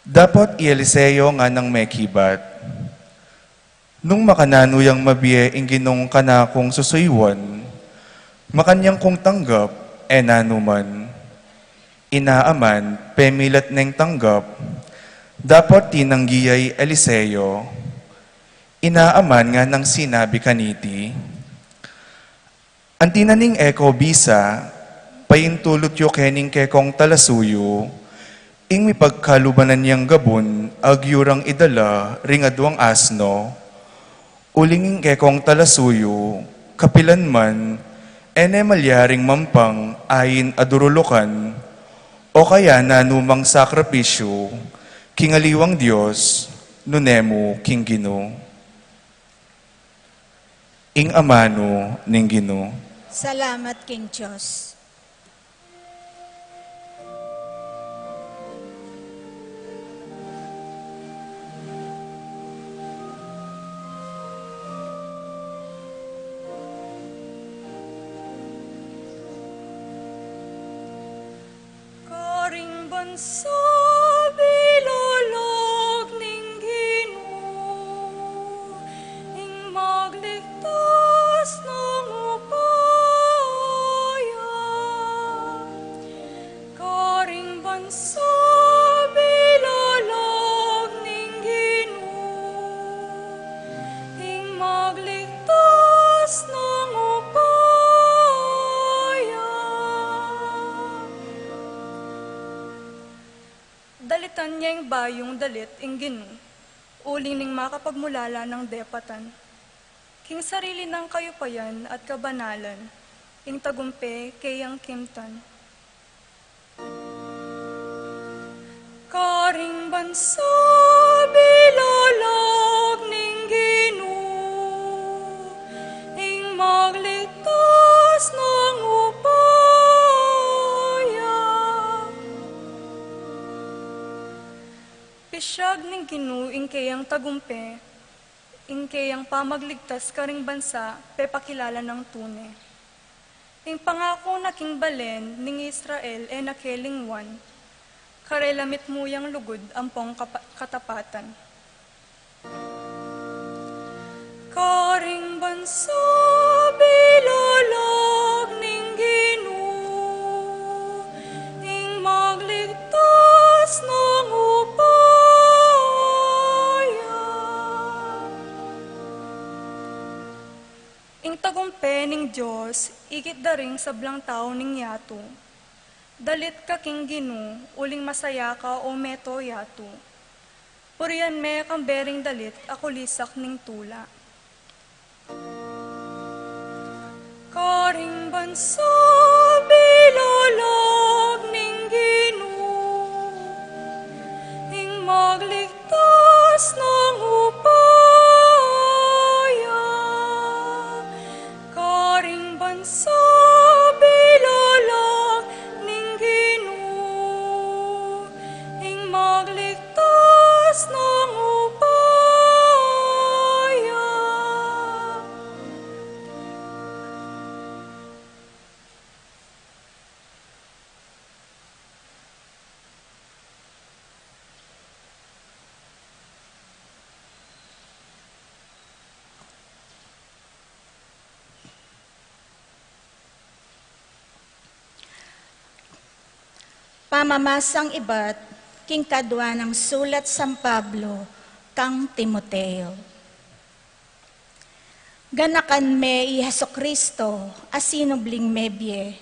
Dapot i Eliseo nganang mekibat, Nung makananu yang mabie ing Ginung kanakung susuyuan, makanyan kung tanggap, e nanu man. Inaman, pemilat neng tanggap, dapot tinanggi ya i Eliseo. Inaman nganang sinabi kaniti, Anti na ning e ko bisa, paintulut yu kening kekong talasuyu, ing mipagkalubanan yang gabun agyu rang idala ring aduang asno, uling ing kekong talasuyu, kapilan man, e ne malyaring mampang ain a durulukan, o kaya nanumang sakripisyu, king aliwang Dios, nune mu king Ginu. Ing amanu ning Ginu. Salamat king Dios. Karing bansa bilolog ning Ginu, ing magligtas nang upaya. Karing bansa bilolog ning Ginu, ing magligtas nang upaya. Dalitan ya ing bayung dalit ing Ginu, uling ning makapagmulala nang depatan. King sarili nang kayupayan at kabanalan, ing tagumpe keyang kimtan. Karing bansa bilolog ning Ginu, ing magligtas nang upaya. Pisyag ning Ginu ing keyang tagumpe, ing keyang pamagligtas karing bansa, pepakilala nang tune. Ing pangaku na king balen ning Israel e na kelingwan, karelang mitmu yang lugud ampong kapa-, katapatan. Karing bansa bilalag ning Ginu, ing magligtas nang upaya. Ing tagumpe ning Dios ikit da ring sablang tau ning yatu. Dalit ka king Ginu, uling masaya ka, o meto yatu. Purian me kambe ring dalit a kulisak ning tula. Karing bansa bilalag ning Ginu, ing magligtas nang upaya. Karing bansa bilalag ning Ginu, ing magligtas nang upaya. Pamamasang ibat king kadua nang sulat San Pablo kang Timoteo. Ganakan me i Jesucristo a sinubling mebie,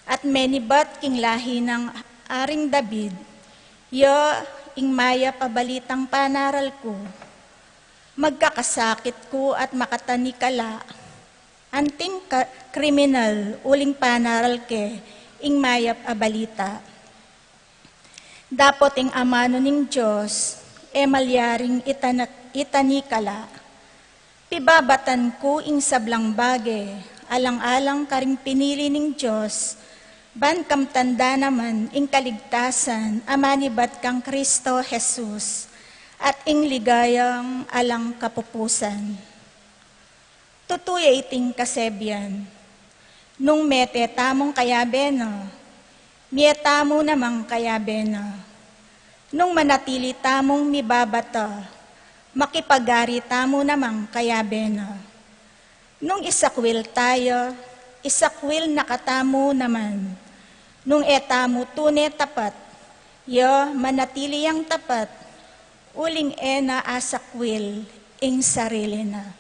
at menibat king lahi nang Aring David, ya ing mayap a balitang panaral ku. Magkakasakit ku at makatanikala, anting ka-, kriminal, uling panaral ke ing mayap a balita. Dapot ing amanu ning Dios, e malyaring itana-, itanikala. Pibabatan ku ing sablang bage, alang-alang karing pinili ning Dios, ban kamtan da naman ing kaligtasan a manibat kang Kristo Jesus, at ing ligayang alang kapupusan. Tutu ya iting kasebian. Nung mete tamung kayabe na, mie tamu namang kayabe na. Nung manatili tamung mibabata, makipagari tamu namang kayabe na. Nung isakwil taya, isakwil na katamu naman. Nung e tamu tune tapat, ya manatili yang tapat, uling e na asakwil ing sarili na.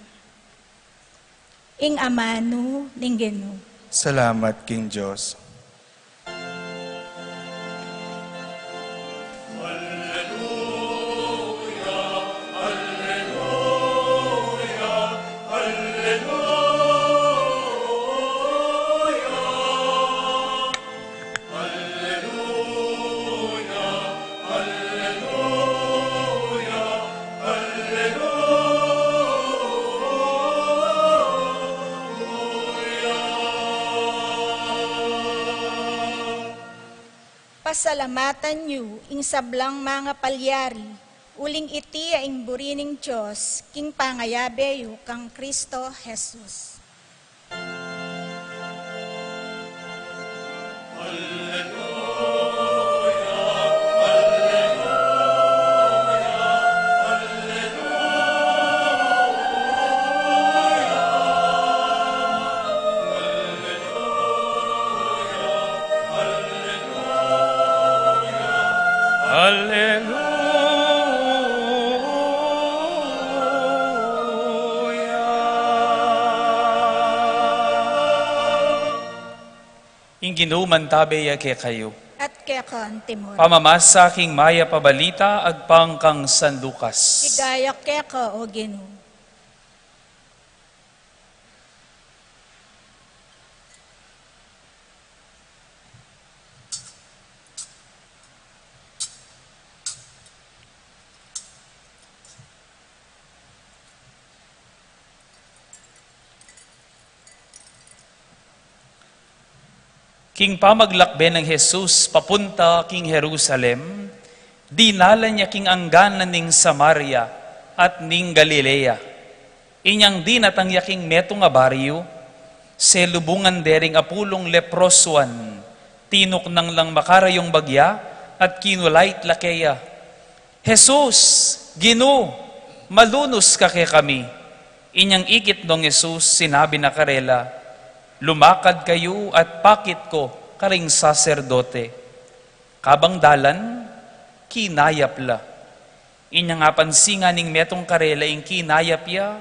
Ing amanu ning Ginu. Salamat king Dios. Alleluia, alleluia, alleluia. Pasalamatan yu ing sablang mangapalyari, uling iti ya ing buri ning Dios king pangayabe yu kang Kristo Jesus. Alleluia. Ing Ginu mantabe ya kekayu. At keka antimun. Pamamasa king mayap a balita agpang kang San Lucas. Ligaya keka, o Ginu. King pamaglakbe nang Jesus papunta king Jerusalem, dinalan ya king angganan ning Samaria at ning Galilea. Inyang dinatang ya king metung a baryu, selubungan de ring apulung leprosuan, tinuknang lang makarayung bagya at kinulait la keya, "Jesus, Ginu, malunus ka kekami." Inyang ikit nong Jesus, sinabi na karela, "Lumakad kayu at pakit ko karing saserdote." Kabang dalan, kinayap la. Inyang apansin ning metung karela ing kinayap ya,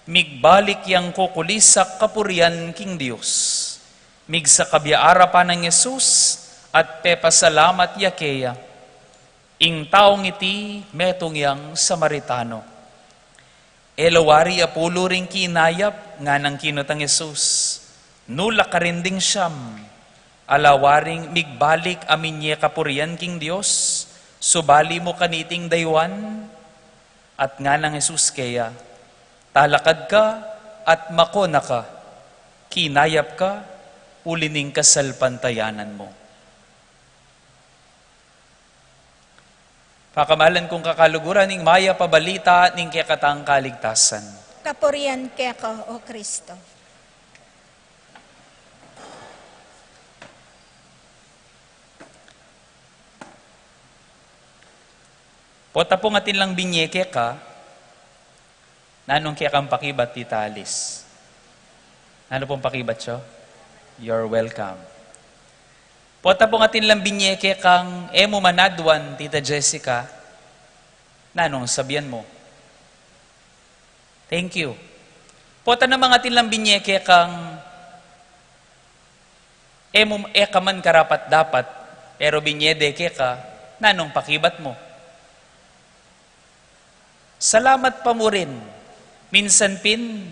migbalik yang kukulisak kapurian king Dios. Migsakab ya arapan nang Jesus at pepasalamat ya keya. Ing taung iti metung yang Samaritano. E la wari apulu ring kinayap, nganang kinutang Jesus. Nu la karin ding siam? Ala waring migbalik a minye kapurian king Dios, subali mu kaniting daywan? At nganang Jesus keya, "Talakad ka at makona ka, kinayap ka uli ning kasalpantayanan mu." Pakamalan kung kakaluguran, ning mayap a balita ning kekatang kaligtasan. Kapurian keka, O Kristo. Pota pung atin lang binye keka, nanung kekang pakibat, Tita Alice? Nanu pung pakibat, so? You're welcome. Pota pung atin lang binye kekang e mu man aduan, Tita Jessica, nanung sabian mu? Thank you. Pota namang atin lang binye kekang e mu, e ka man karapat-dapat, pero binye de keka, nanung pakibat mu? Salamat pa mu rin. Minsan pin,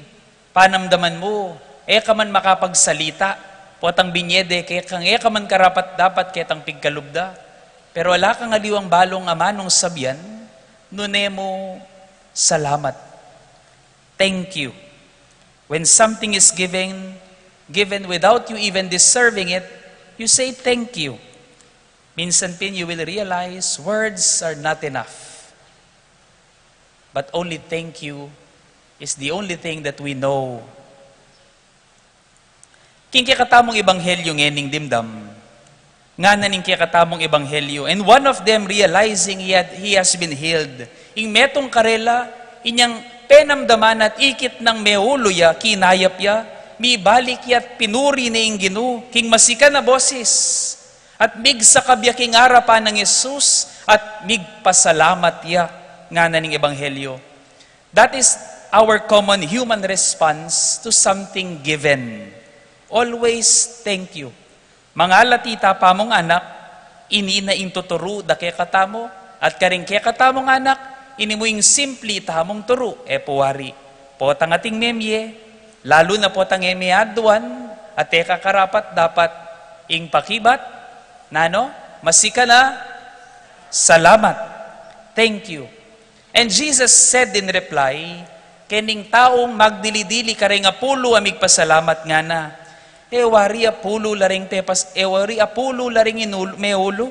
panamdaman mu, e ka man makapagsalita, potang binye de kekang e ka man karapat-dapat ketang pigkalub da. Pero ala kang aliwang balung amanung sabian, nune mu salamat. Thank you. When something is given, given without you even deserving it, you say thank you. Minsan pin, you will realize words are not enough. But only thank you is the only thing that we know. King kekatamung ebanghelyo ngening dimdam, ngana ning kekatamung ebanghelyo, and one of them, realizing he had, he has been healed, ing metung karela, inyang penamdaman at ikit nang meulu ya, kinayap ya, mibalik ya at pinuri ne ing Ginu king masikan a bosis. At migsakab ya king arapan nang Jesus at migpasalamat ya, ngana ning ebanghelyo. That is our common human response to something given. Always thank you. Mangalati ta pa mung anak, ini na ing tuturu da kekatamu, at karing kekatamung anak, ini mu ing simpli tamung turu, e pu wari. Potang ating memie, lalu na potang e me aduan, at e ka karapat-dapat, ing pakibat, nanu, masikan a salamat. Thank you. And Jesus said in reply, kening taung magdili-dili karing apulu a migpasalamat, ngana, e wari apulu la ring pepas-, e wari apulu la ring inul-, meulu,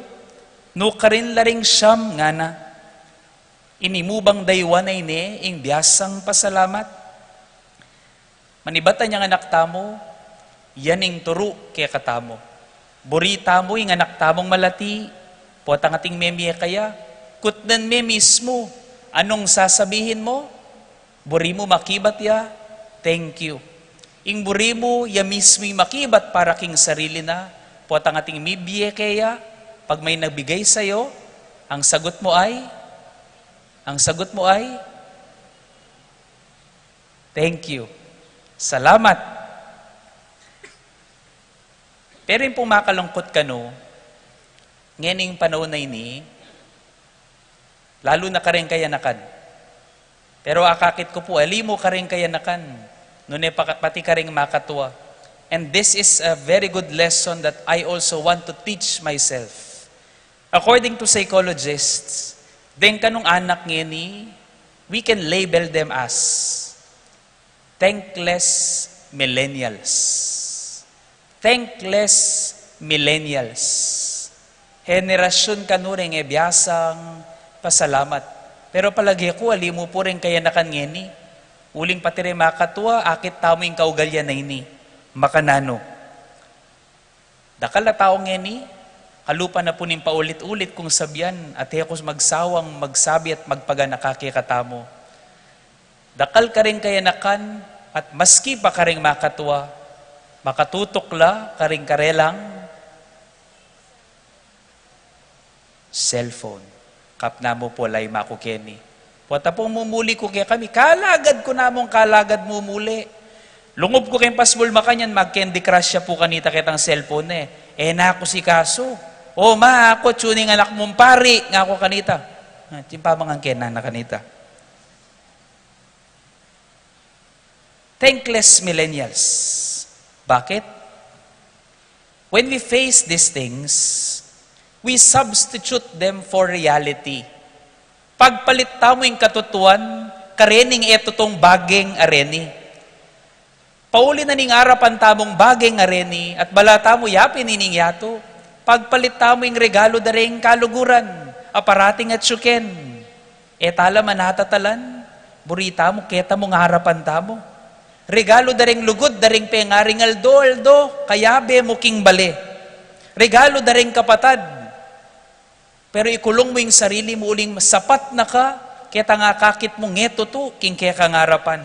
nu karin la ring siam, ngana. Ini mu bang daywan a ini ing biasang pasalamat? Manibatan yang anak tamu, yan ing turu kekatamu. Buri tamu ing anak tamung malati, potang ating memie kaya, kutnan me mismu, anung sasabihin mu? Buri mu makibat ya, "Thank you." Ing buri mu, ya mismu ing makibat para king sarili na, potang ating mibie keya, pag may nagbigay sayo, ang sagut mu ay, ang sagut mu ay, "Thank you." Salamat. Pero ing pumakalungkut kanu, ngening panaun a ini, lalu na karing kayanakan. Pero akakit ku pu, ali mu karing kayanakan, nune pa-, pati karing makatua. And this is a very good lesson that I also want to teach myself. According to psychologists, deng kanung anak ngeni, we can label them as thankless millennials. Thankless Millennials. Henerasyun kanu reng e biasang pasalamat. Pero palage ku, ali mu pu reng kayanakan ngeni. Uling pati reng makatua, akit tamu ing kaugalian a ini. Makananu? Dakal a tau ngeni, kalupa na pu ning paulit-ulit kung sabian, at e ku magsawang magsabi at magpaganaka kekatamu. Dakal kareng kayanakan, at maski pa kareng makatua, makatutukla kareng karelang cellphone. Kapna mu pu, ala imaku keni. Pota pung mumuli ku kekami, kalagad ku namung kalagad mumuli. Lungub ku keng pasbul makanyan, mag-Candy Crush ya pu kanita ketang cellphone e. E na ku sikasu. "O ma, aku, tune ing anak mung pari," ngaku kanita. Ah, timpamang kena na kanita. Thankless millennials. Bakit? When we face these things, we substitute them for reality. Pagpalit tamu ing katutuan karening e tutung bageng areni. Pauli na ning arapan tamung bageng areni at bala tamu yapin ining yatu, pagpalit tamu ing regalu da reng kaluguran a parating atsu ken. E tala manatatalan, buri tamu, keta mung arapan tamu. Regalu da reng lugud, da reng pengaring aldo-aldo, kayabe mu king bale. Regalu da reng kapatad. Pero ikulung mu ing sarili mu uling sapat na ka ketang akakit mung e tutu king kekang arapan.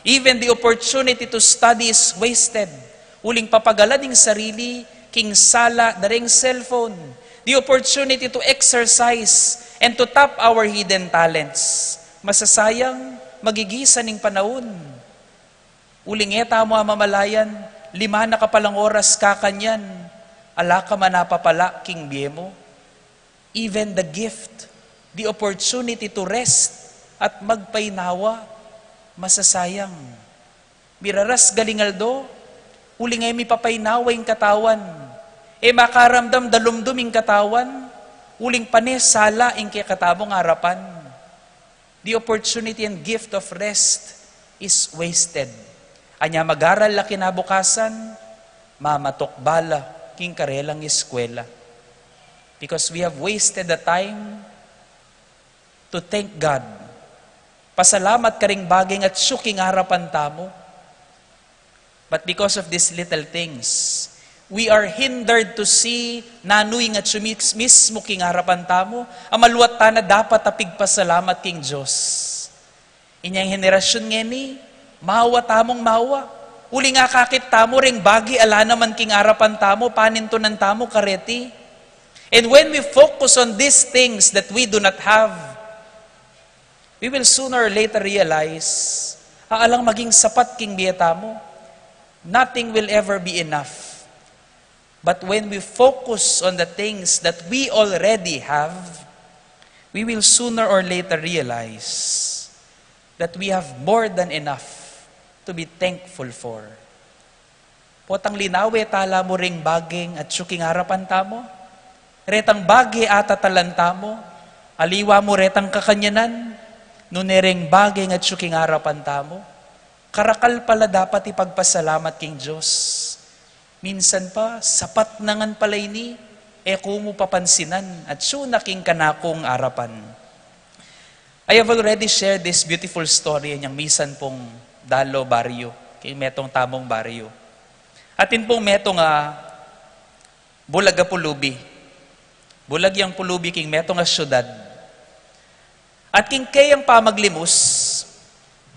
Even the opportunity to study is wasted. Uling papagalan ing sarili king sala da reng cellphone. The opportunity to exercise and to tap our hidden talents. Masasayang, magigisan ing panaun. Uling e tamu amamalayan, lima na ka palang oras kakanyan, ala ka man apapala king bie mu. Even the gift, the opportunity to rest at magpainawa, masasayang. Miraras galing aldo, uling e mipapainawa ing katawan. E makaramdam dalumdum ing katawan, uling pane sala ing kekatamung arapan. The opportunity and gift of rest is wasted. Anya mag-aral la kinabukasan, mamatukbala king karelang eskwela. Because we have wasted the time to thank God. Pasalamat karing bageng atsu king arapan tamu. But because of these little things, we are hindered to see nanu ing atsu mis-, mismu king arapan tamu, a maluat tana dapat a pigpasalamat king Dios. Inyang henerasyun ngeni, mawa tamung mawa. Uling akakit tamu reng bage ala naman king arapan tamu, panintunan tamu kareti. And when we focus on these things that we do not have, we will sooner or later realize, a alang maging sapat king bie tamu, nothing will ever be enough. But when we focus on the things that we already have, we will sooner or later realize that we have more than enough to be thankful for. Potang linawe tala mu reng bageng atsu king arapan tamu. Retang bage atatalan tamu, aliwa mu retang kakanyanan, nune reng bageng atsu king arapan tamu. Karakal pala dapat ipagpasalamat king Dios. Minsan pa, sapat na ngan pala ini, e ku mu papansinan, atsu na king kanakung arapan. I have already shared this beautiful story inyang misan pung dalo baryo, king metung tamung baryo. Atin pung metung a bulag a pulubi. Bulag yang pulubi king metung a syudad. At king keyang pamaglimus,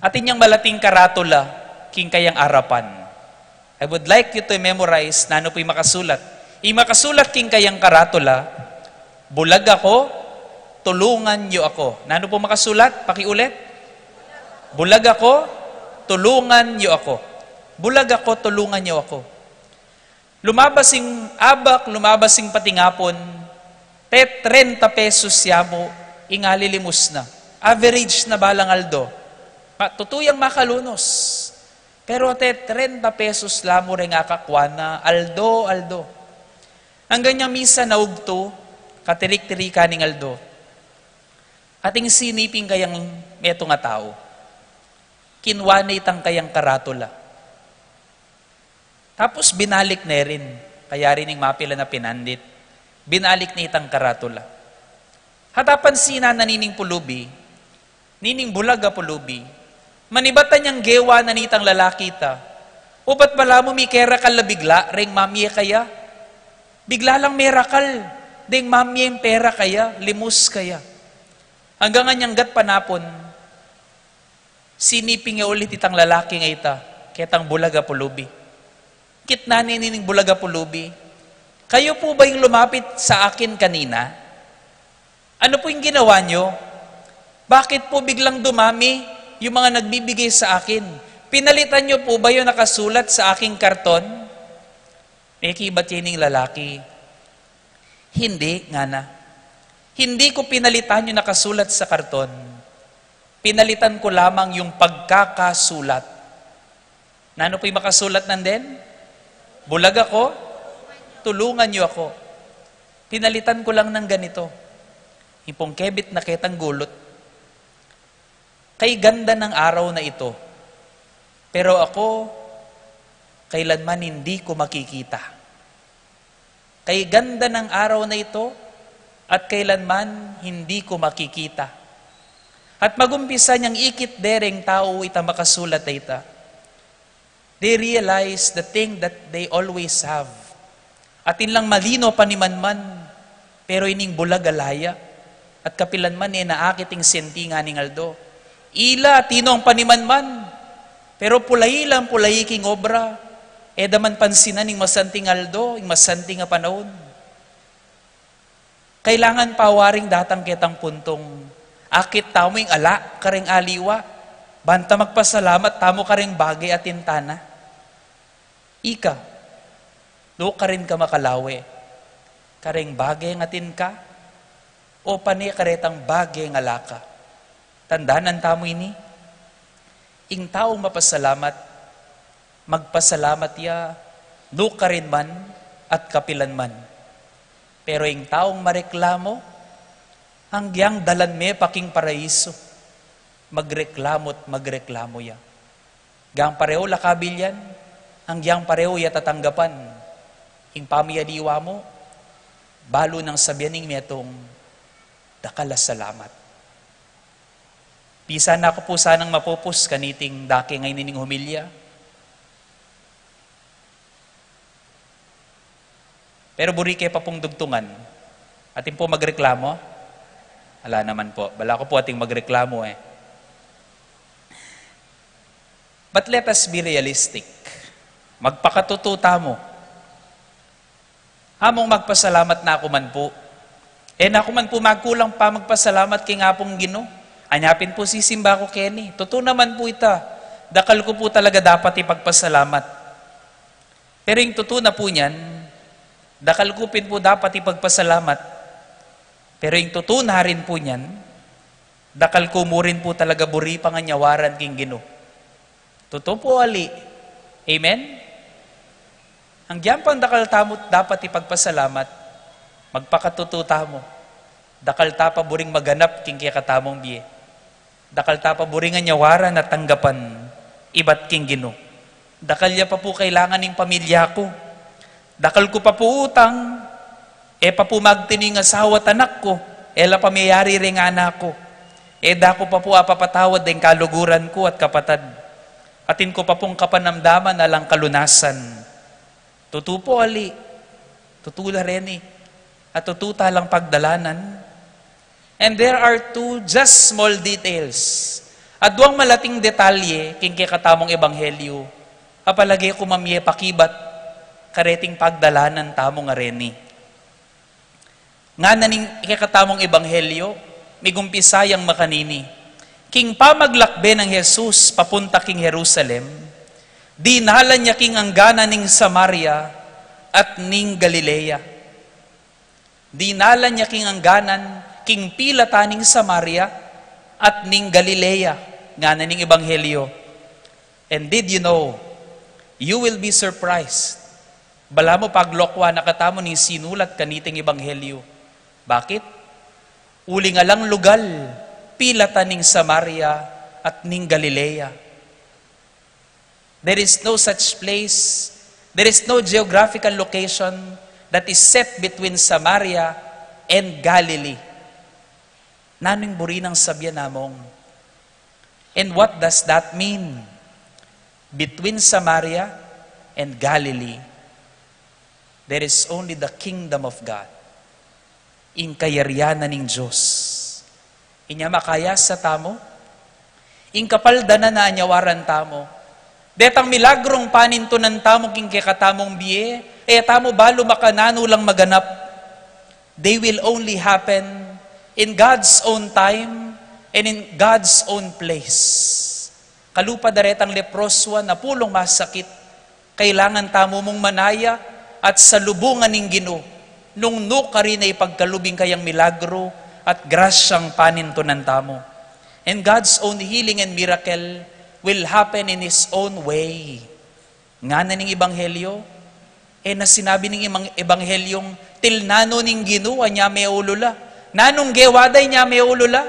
atin yang malating karatula king kayang arapan. I would like you to memorize nanu pu ing makasulat. Ing makasulat king kayang karatula, "Bulag ako, tulungan niyo ako." Nanu pu makasulat? Pakiulit. "Bulag ako, tulungan niyo ako. Bulag ako, tulungan niyo ako." Lumabas ing abak, lumabas ing patingapun, te trenta pesos ya mu ing alilimus na. Average na balang aldo. Ma-, tutu yang makalunus. Pero te trenta pesos la mu reng akakua na, aldo, aldo. Anggang inyang misan a ugtu, katirik-tirikan ing aldo. Ating sinip ing kayang metung a tau. Kinua ne itang kayang karatula. Tapos binalik ne rin. Kayari ning mapilan a pinandit, binalik ne itang karatula. Hatapan sina na nining pulubi, nining bulag a pulubi, manibat anyang gewa na nitang lalaki ta. O ba't balamu mikerakal la bigla reng mamye kaya? Bigla lang merakal, deng mamye ing pera kaya, limus kaya. Anggang anyang gat panapun, siniping ya ulit itang lalaki nga ita, ketang bulag a pulubi. Kitnan ne nining bulag a pulubi, "Kayo po ba yung lumapit sa akin kanina? Ano po yung ginawa nyo? Bakit po biglang dumami yung mga nagbibigay sa akin? Pinalitan nyo po ba yung nakasulat sa aking karton?" Mekibat ya ining lalaki, "Hindi," ngana. "Hindi ko pinalitan yung nakasulat sa karton. Pinalitan ko lamang yung pagkakasulat." Nanu po yung makasulat nandin? "Bulag ako, tulungan niyo ako." Pinalitan ko lang ng ganito. Ipong kebit na ketang gulut. "Kay ganda ng araw na ito, pero ako, kailanman hindi ko makikita. Kay ganda ng araw na ito, at kailanman hindi ko makikita." At magumpisa niyang ikit dereng tau ita makasulat a ita. They realize the thing that they always have. Atin lang malino panimanman, pero ining bulag ala ya, at kapilanman e na akit ing senti ngana ning aldo. Ila, atin nong panimanman, pero pulayi lang pulayi king obra, e da man pansinan ing masanting aldo, ing masanting a panaun. Kailangan pa waring datang ketang puntung akit tamu ing ala kareng aliwa, ban ta magpasalamat tamu kareng bage atin tana. Ika, nu karin ka makalawe? Kareng bage atin ka, o pane karetang bage ala ka? Tandanan tamu ini, ing taung mapasalamat, magpasalamat ya nu karin man at kapilanman. Pero ing taung mareklamo, anggiyang dalan me pa king paraiso, magreklamo't magreklamo ya. Gang pareu la kabilyan, anggiyang pareu ya tatanggapan. Ing pamiyaliwa mu, balu nang sabian ing metung, "Dakal a salamat." Pisan aku pu sanang mapupus kaniting dake ngeni ning humilya. Pero buri ke pa pung dugtungan. Atin pu magreklamo? Ala naman pu. Bala ku pu ating magreklamo e. But let us be realistic. Magpakatutu tamu. Among magpasalamat na aku man pu. E na aku man pu magkulang pa magpasalamat king Apung Ginu. Anya pin pu sisimba ku keni. Tutu naman pu ita. Dakal ku pu talaga dapat ipagpasalamat. Pero ing tutu na pu niyan, dakal ku pin pu dapat ipagpasalamat. Pero ing tutu na rin pu niyan, dakal ku mu rin pu talaga buri panganyawaran king Ginu. Tutu pu ali. Amen? Anggiyang pang dakal tamu dapat ipagpasalamat, magpakatutu tamu. Dakal ta pa buring maganap king kekatamung bie. Dakal ta pa buring anyawaran at tanggapan ibat king Ginu. Dakal ya pa pu kailangan ing pamilya ku. Dakal ku pa pu utang, e pa pu magtinu ing asawa at anak ku, e la pa meyari reng anak ku. E da ku pa pu apapatawad deng kaluguran ku at kapatad. Atin ku pa pung kapanamdaman alang kalunasan. Tutu pu ali, tutu la reni, at tutu ta lang pagdalanan. And there are two just small details. Aduang malating detalye king kekatamung ebanghelyo a palage ku mamye pakibat kareting pagdalanan tamu ngareni. Ngana ning kekatamung ebanghelyo, migumpisa yang makanini. King pamaglakbe nang Jesus papunta king Jerusalem, dinalan ya king angganan ning Samaria at ning Galilea. Dinalan ya king angganan, king pilatan ning Samaria at ning Galilea, ngana ning ebanghelyo. And did you know, you will be surprised. Balamu paglokwa na katamu ning sinulat kaniting ebanghelyo. Bakit? Uling alang lugal, pilatan ning Samaria at ning Galilea. There is no such place There is no geographical location that is set between Samaria and Galilee. Nanu ing buri nang sabian, Among? And what does that mean? Between Samaria and Galilee, there is only the kingdom of God. Ing kayarian na ning Dios. Inya makayasa tamu, ing kapaldanan na anyawaran tamu. Detang milagrung panintunan tamu king kekatamung bie, e tamu balu makananu lang maganap. They will only happen in God's own time and in God's own place. Kalupa da retang leproswa, napulung masakit. Kailangan tamu mung manaya at salubungan ing Ginu, nung nu karin a ipagkalub ing kayang milagru at grasyang panintunan tamu. And God's own healing and miracle will happen in His own way. Ngana ning ebanghelyo, e na sinabi ning emang-, ebanghelyong, "Til nanu ning Ginu, anya meulula." Nanung gewa da, inya meulula?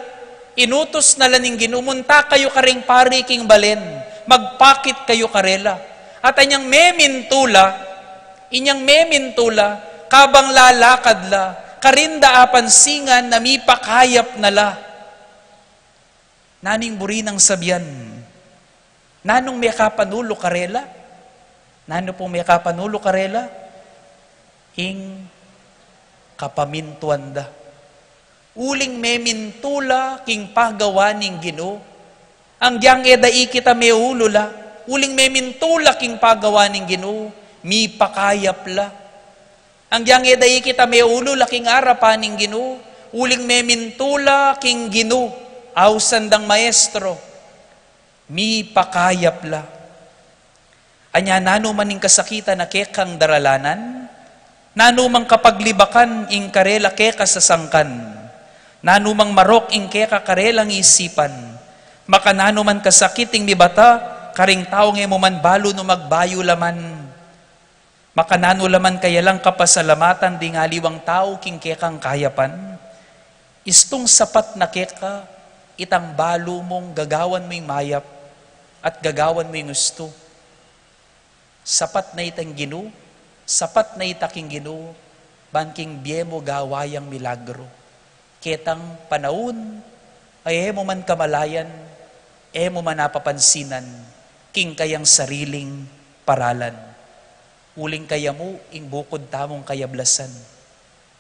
Inutus na la ning Ginu, "Munta kayu karing pari king balen, magpakit kayu karela." At anyang memintula, inyang memintula, kabang lalakad la, karin da apansingan na mipakayap na la. Nanu ing buri nang sabian? Nanung mekapanulu karela? Nanu pung mekapanulu karela? Ing kapamintuan da. Uling memintula king pagawa ning Ginu. Anggiyang e da ikit a meulula, uling memintula king pagawa ning Ginu, mipakayap la. Anggiyang e da ikit a meulula king arapan ning Ginu, uling memintula king Ginu, ausan dang maestro, mipakayap la. Anya nanu man ing kasakitan a kekang daralanan, nanu mang kapaglibakan ing karela keka sasangkan, nanu mang marok ing keka karelang isipan, makananu man kasakit ing mibata karing taung e mu man balu nu magbayu laman. Makananu la man kaya lang kapasalamatan ding aliwang tau king kekang kayapan? Istung sapat na keka itang balu mung gagawan mu ing mayap at gagawan mu ing ustu. Sapat na ita king Ginu, sapat na ita king Ginu, ban king bie mu gawa yang milagru. Ketang panaun a e mu man kamalayan, e mu man apapansinan king kayang sariling paralan. Uling kaya mu ing bukud tamung kayablasan,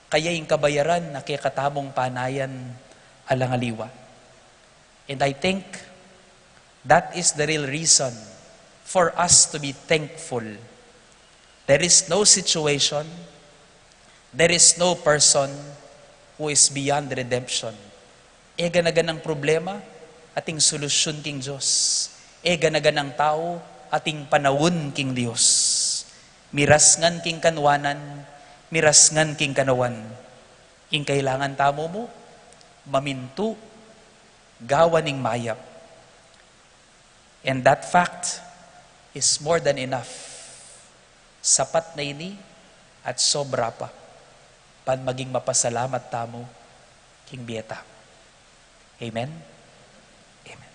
kaya ing kabayaran na kekatamung panayan alang aliwa. And I think that is the real reason for us to be thankful. There is no situation, there is no person who is beyond redemption. E gana-ganang problema ating solusyun king Dios. E gana-ganang tau ating panaun king Dios. Miras ngan king kanwanan, miras ngan king kanawan. Ing kailangan tamu mu, mamintu, gawa ning mayap. And that fact is more than enough. Sapat na ini at sobra pa ban maging mapasalamat tamu king bie tamu. Amen? Amen.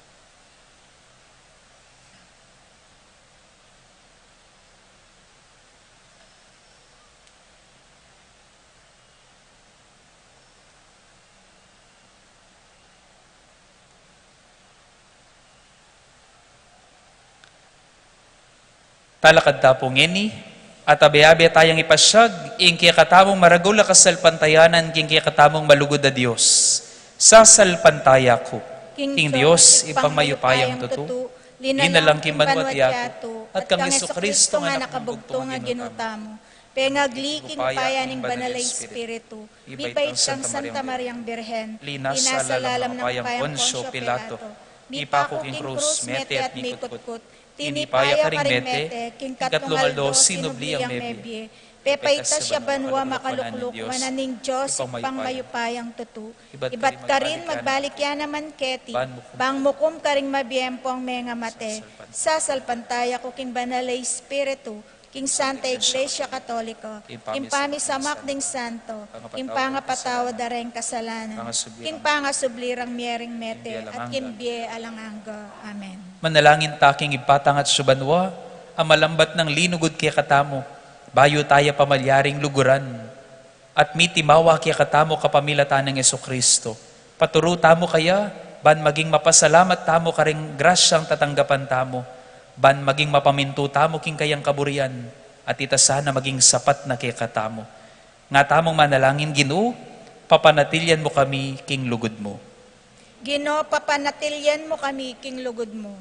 Talakad ta pu ngeni, at abe-abe tayang ipasyag ing kekatamung maragul a kasalpantayanan king kekatamung malugud a Dios. Sasalpantaya ku king Dios, Ibpang mayupayang tutu, linalang king banua at yatu, at kang Jesucristo nga Anak mu bugtung a Ginu tamu, pengagli king upaya ning Banal a Espiritu, mibait kang Santa Mariang Birhen, linasa lalam ning upayang Poncio Pilato, mipaku king krus, mete at mikutkut, tinipa ya karing mete, king katlung aldo sinubli yang mebie, pepaitas ya banua, makalukluk wanan ning Dios Ibpang mayupayang tutu, ibat karin magbalik ya naman keti, bang mukum karing mabie ampong mengamate. Sasalpantaya ku king Banal a Espiritu, king Santa Iglesia Katolika, king pamisamak ding santo, king pangapatawad da reng kasalanan, king pangasubli rang mie ring mete, at king bie alang angga. Amen. Manalangin ta king Ibpa tang atsu banua, a malambat nang linugud kekatamu, bayu taya pamalyaring luguran, at mitimawa kekatamu kapamilatan nang Jesucristo. Paturu tamu kaya, ban maging mapasalamat tamu karing grasyang tatanggapan tamu, ban maging mapamintu tamu king kayang kaburian, at ita sana maging sapat na kekatamu. Nga tamung manalangin, Ginu, papanatilyan mu kami king lugud mu. Ginu, papanatilyan mu kami king lugud mu.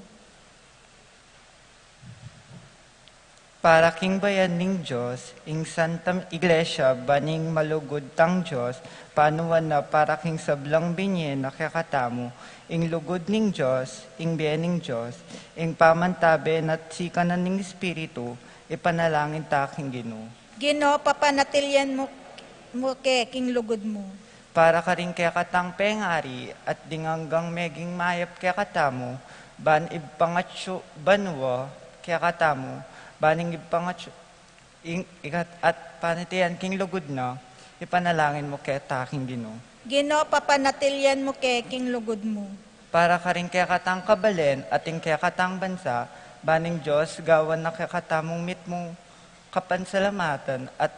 Para king bayan ning Dios, ing Santa Iglesia, ban ing malugud tang Dios, panuan na para king sablang binye na kekatamu, ing lugud ning Dios, ing bie ning Dios, ing pamantabe na't sikanan ning Espiritu, ipanalangin ta king Ginu. Ginu, papanatilyan mu, mu ke king lugud mu. Para karing kekatang pengari at ding anggang meging mayap kekatamu, ban ibpangatsu banua kekatamu, ban ing ibpangatsu, ing, ikat, at panitian king lugud na, ipanalangin mu keta king Ginu. Ginu, papanatilyan mu ke king lugud mu. Para karing kekatang kabalen at ing kekatang bansa, ban ing Dios gawan na kekatamung mitmung kapansalamatan at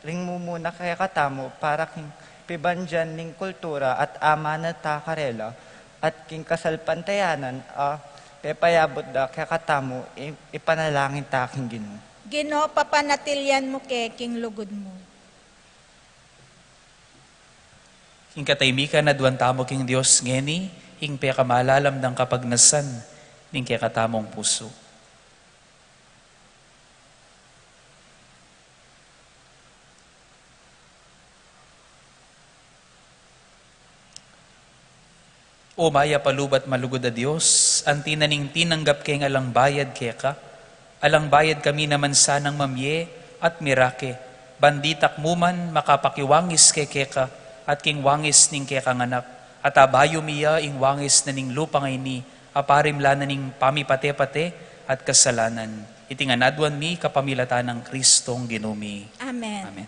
ring mumuna kekatamu para king pibandian ning kultura at amana ta karela at king kasalpantayanan a pepayabut da kekatamu, i-, ipanalangin ta king Ginu. Ginu, papanatilyan mu ke king lugud mu. King katahimikan, aduan tamu king Dios ngeni ing pekamalalam dang kapagnasan ning kekatamung pusu. O mayap a lub at malugud a Dios, anti na ning tinanggap keng alang bayad keka, alang bayad kami naman sanang mamie at mirake, ban ditak mu man makapakiwangis kekeka at king wangis ning kekang Anak, at abayu mi ya ing wangis na ning lupa ngeni, a parimla na ning pamipate-pate at kasalanan. Iti ngan aduan mi kapamilatan nang Kristong Ginu mi. Amen. Amen.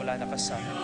Wala na kasama.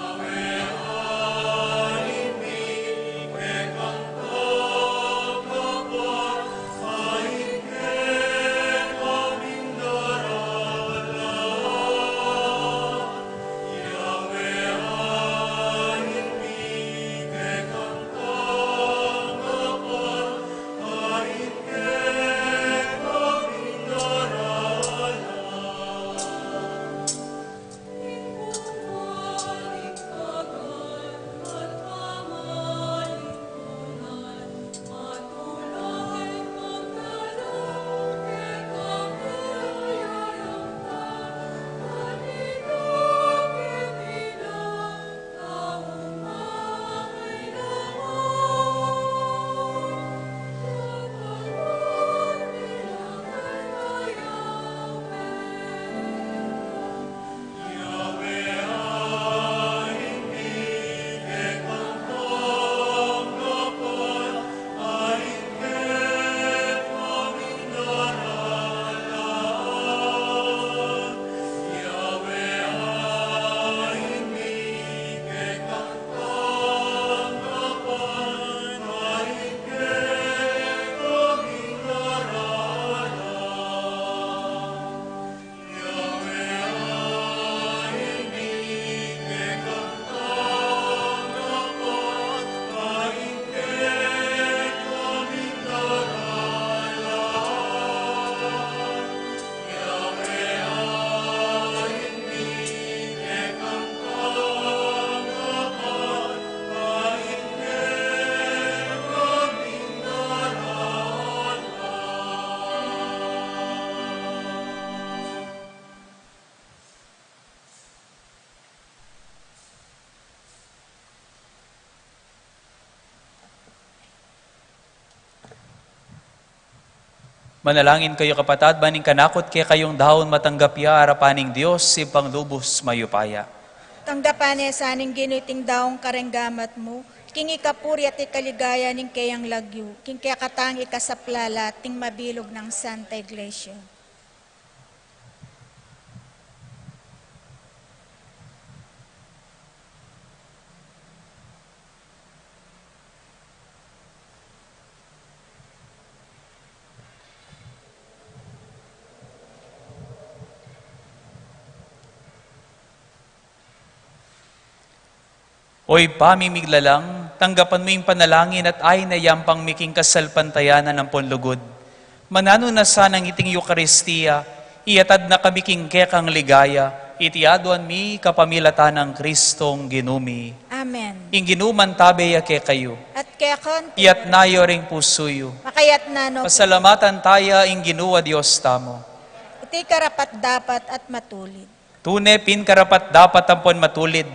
Manalangin kayu, kapatad, ban ing kanakung kekayung daun matanggap ya arapan ning Dios, Ibpang lubus mayupaya. Tanggapan ne sa ning Ginu iting daun kareng gamat mu, king ikapuri at ikaligaya ning keyang lagyu, king kekatang ikasaplala at ning mabilug nang Santa Iglesia. O Ibpa ming miglalang, tanggapan mu ing panalangin at ain a yampang mi king kasalpantayanan ampon lugud. Mananu na sanang iting Eukaristia, iyatad na kami king kekang ligaya, iti aduan mi kapamilatan nang Kristong Ginu mi. Amen. Ing Ginu mantabe ya kekayu. At kekang Iyatna yu ring pusu yu. Makayatna no. Pasalamatan taya ing Ginu a Dios tamu. Iti karapat-dapat at matulid. Tune pin karapat-dapat ampon matulid,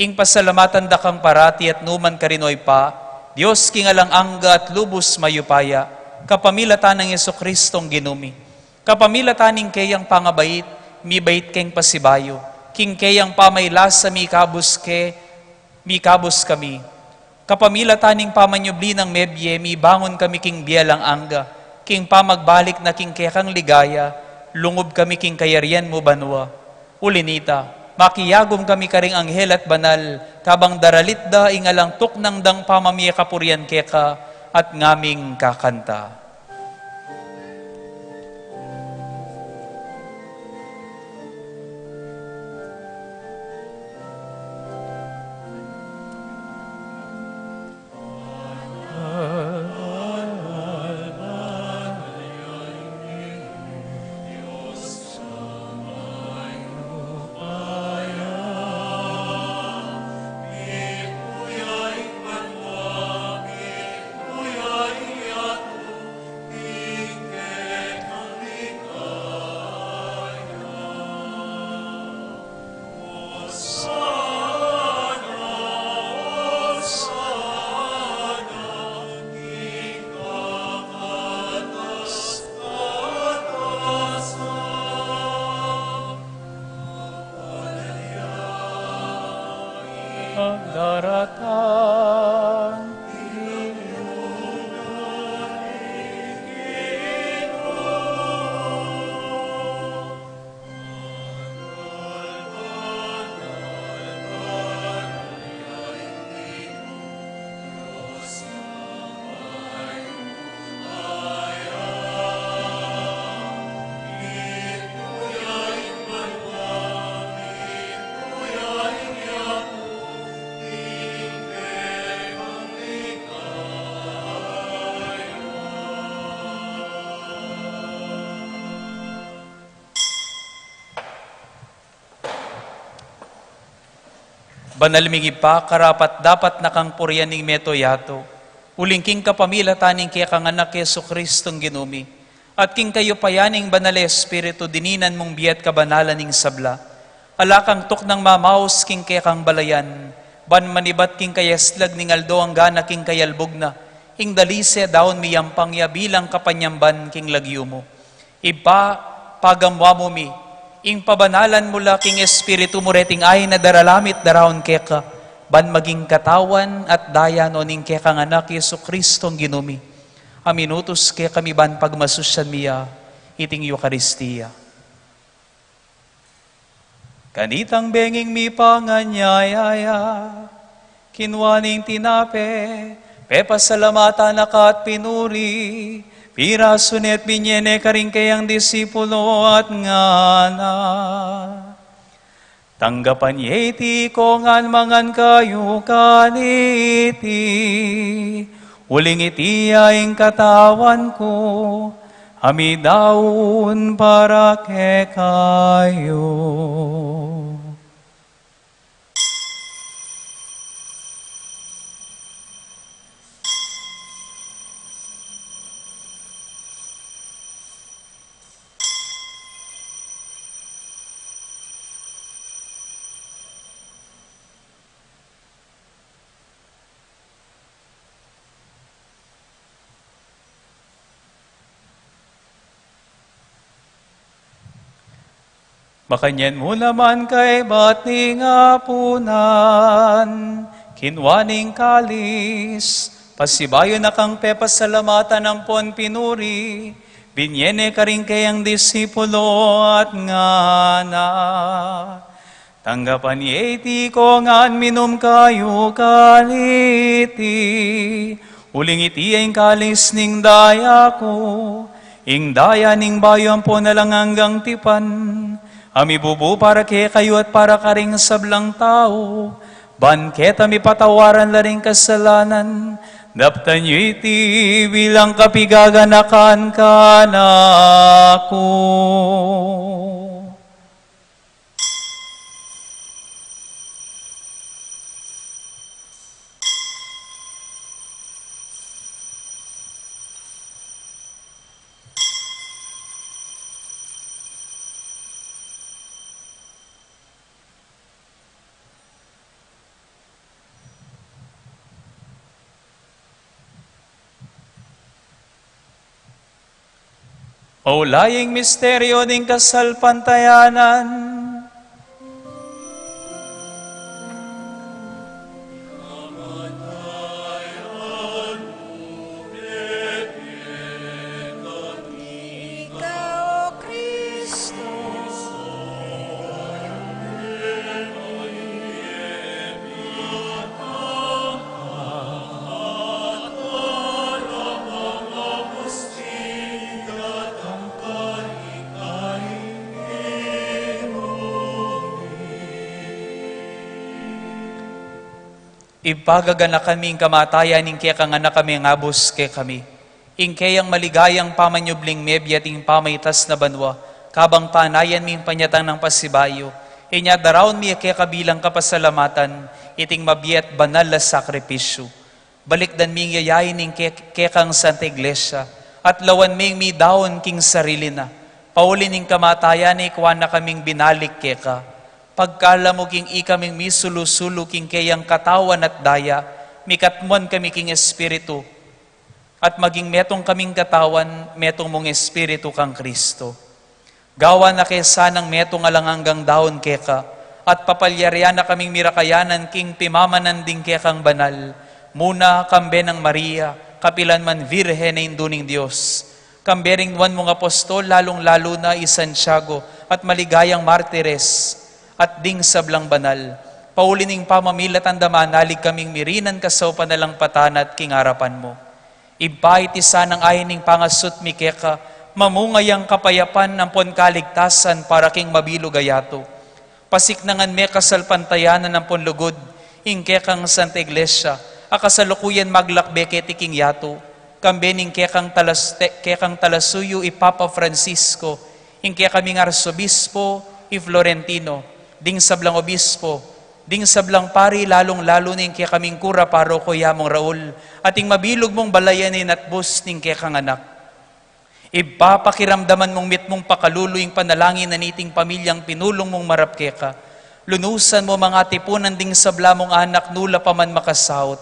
ing pasalamatan da kang parati at nukarin man karin, O Ibpa, Dios king alang angga at lubus mayupaya, kapamilatan nang Jesucristong Ginu mi. Kapamilatan ning keyang pangabait, mibait keng pasibayu, king keyang pamailasa mikabus ke, mikabus kami. Kapamilatan ning pamanyubli nang mebie, mibangun kami king bie alang angga, king pamagbalik na king kekang ligaya, lungub kami king kayarian mu banua. Uli nita, makiyagum kami karing anghel at banal, kabang daralit da ing alang tuknang dang pamamie kapurian keka, at ngaming kakanta. Pagdaratan. Banal ming Ibpa, karapat-dapat na kang purian ing mabilug a yatu, uling king kapamilatan ning kekang Anak Jesucristong Ginu mi, at king kayupayan ning Banal a Espiritu, dininan mung bie at kabanalan ning sabla. Ala kang tuknang mamaus king kekang balayan, ban manibat king kayaslag ning aldo angga na king kayalbug na, ing dalise daun miyampang ya bilang kapanyamban king lagyu mu. Ibpa, pagamuan mu mi, ing pabanalan mu la king Espiritu mu reting ain a daralan mi at daraun keka, ban maging katawan at daya no ning kekang Anak Jesucristong Ginu mi, a minutus kekami ban pagmasusyan mi ya iting Eukaristia. Kanitang benging mipanganyaya ya, kinua ne ing tinape, pepasalamatan na ka at pinuri, pirasu ne at binye ne karing kayang disipulo at ngana: Tanggapan ye iti ngan, mangan kayu kaniti, uling iti ya ing katawan ku, a midaun para kekayu. Makanyan mu naman kaybat ning apunan, kinua ne ing kalis, pasibayu na kang pepasalamatan ampon pinuri, binye ne karing keyang disipulo at ngana: Tanggapan ye iti ikong ngan minum kayu kaliti, uling iti ya ing kalis ning daya ku, ing daya ning bayu ampon alang anggang tipan, a mibubu para kekayu at para karing sablang tau, ban keta mipatawaran la ring kasalanan. Daptan yu iti bilang kapigaganakan kanaku. Paulayi ing misteryo ning kasalpantayanan. Ibpa, gaganakan mi ing kamatayan ning kekang Anak a mengabus kekami, ing keyang maligayang pamanyubling mebie at ing pamaitas na banua, kabang panayan mi ing panyatang nang pasibayu, inya daraun mi keka bilang kapasalamatan iting mabie at banal a sakripisyu. Balikdan ming yayain ing ke-, kekang Santa Iglesia, at lawan ming midaun king sarili na. Pauli ning kamatayan na, ikua na kaming binalik keka. Pagkalub mu king ikaming misulu-sulu king keyang katawan at daya, mikatmuan kami king Espiritu, at maging metung kaming katawan, metung mung Espiritu kang Kristo. Gawan na ke sanang metung alang anggang daun keka, at papalyarian na kaming mirakayanan king pimamanan ding kekang banal, muna kambe nang Maria, kapilan man Virgen a Indu ning Dios, kambe ring nuan mung apostol, lalung-lalu na i Santiago, at maligayang martires, at ding sablang banal. Pauli ning pamamilatan da manalig kaming mirinan kasaupan alang patana at king arapan mu. Ibpa, iti sanang ain ning pangasut mi keka, mamunga yang kapayapan ampon kaligtasan para king mabilug a yatu. Pasiknangan me kasalpantayanan ampon lugud ing kekang Santa Iglesia, a kasalukuyan maglakbe keti king yatu, kambe ning kekang talas-, te-, kekang talasuyu i Papa Francisco, ing kekaming Arsobispo i Florentino, ding sablang obispo, ding sablang pari, lalung-lalu na ing kekaming kura paroko, ya mung Raul, at ing mabilug mung balayan a inatbus ning kekang Anak. Ibpa, pakiramdaman mung mitmung pakalulu ing panalangin na niting pamilyang pinulung mung marap keka. Lunusan mu mang atipunan ding sabla mung anak, nu la pa man makasaut.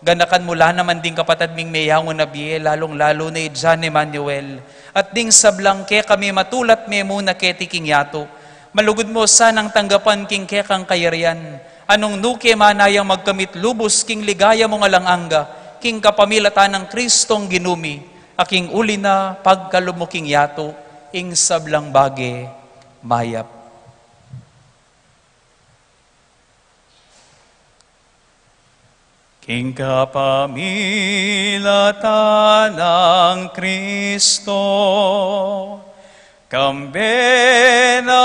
Ganakan mu la naman ding kapatad ming meyangu na bie, lalung-lalu na i John Emmanuel, at ding sablang kekami matula at memuna keti king yatu. Malugud mu sanang tanggapan king kekang kayarian, a nung nu ke manayang magkamit lubus king ligaya mung alang angga, king kapamilatan nang Kristong Ginu mi, a king uli na pagkalub mu king yatu ing sablang bage mayap. King kapamilatan nang Kristo, kambe na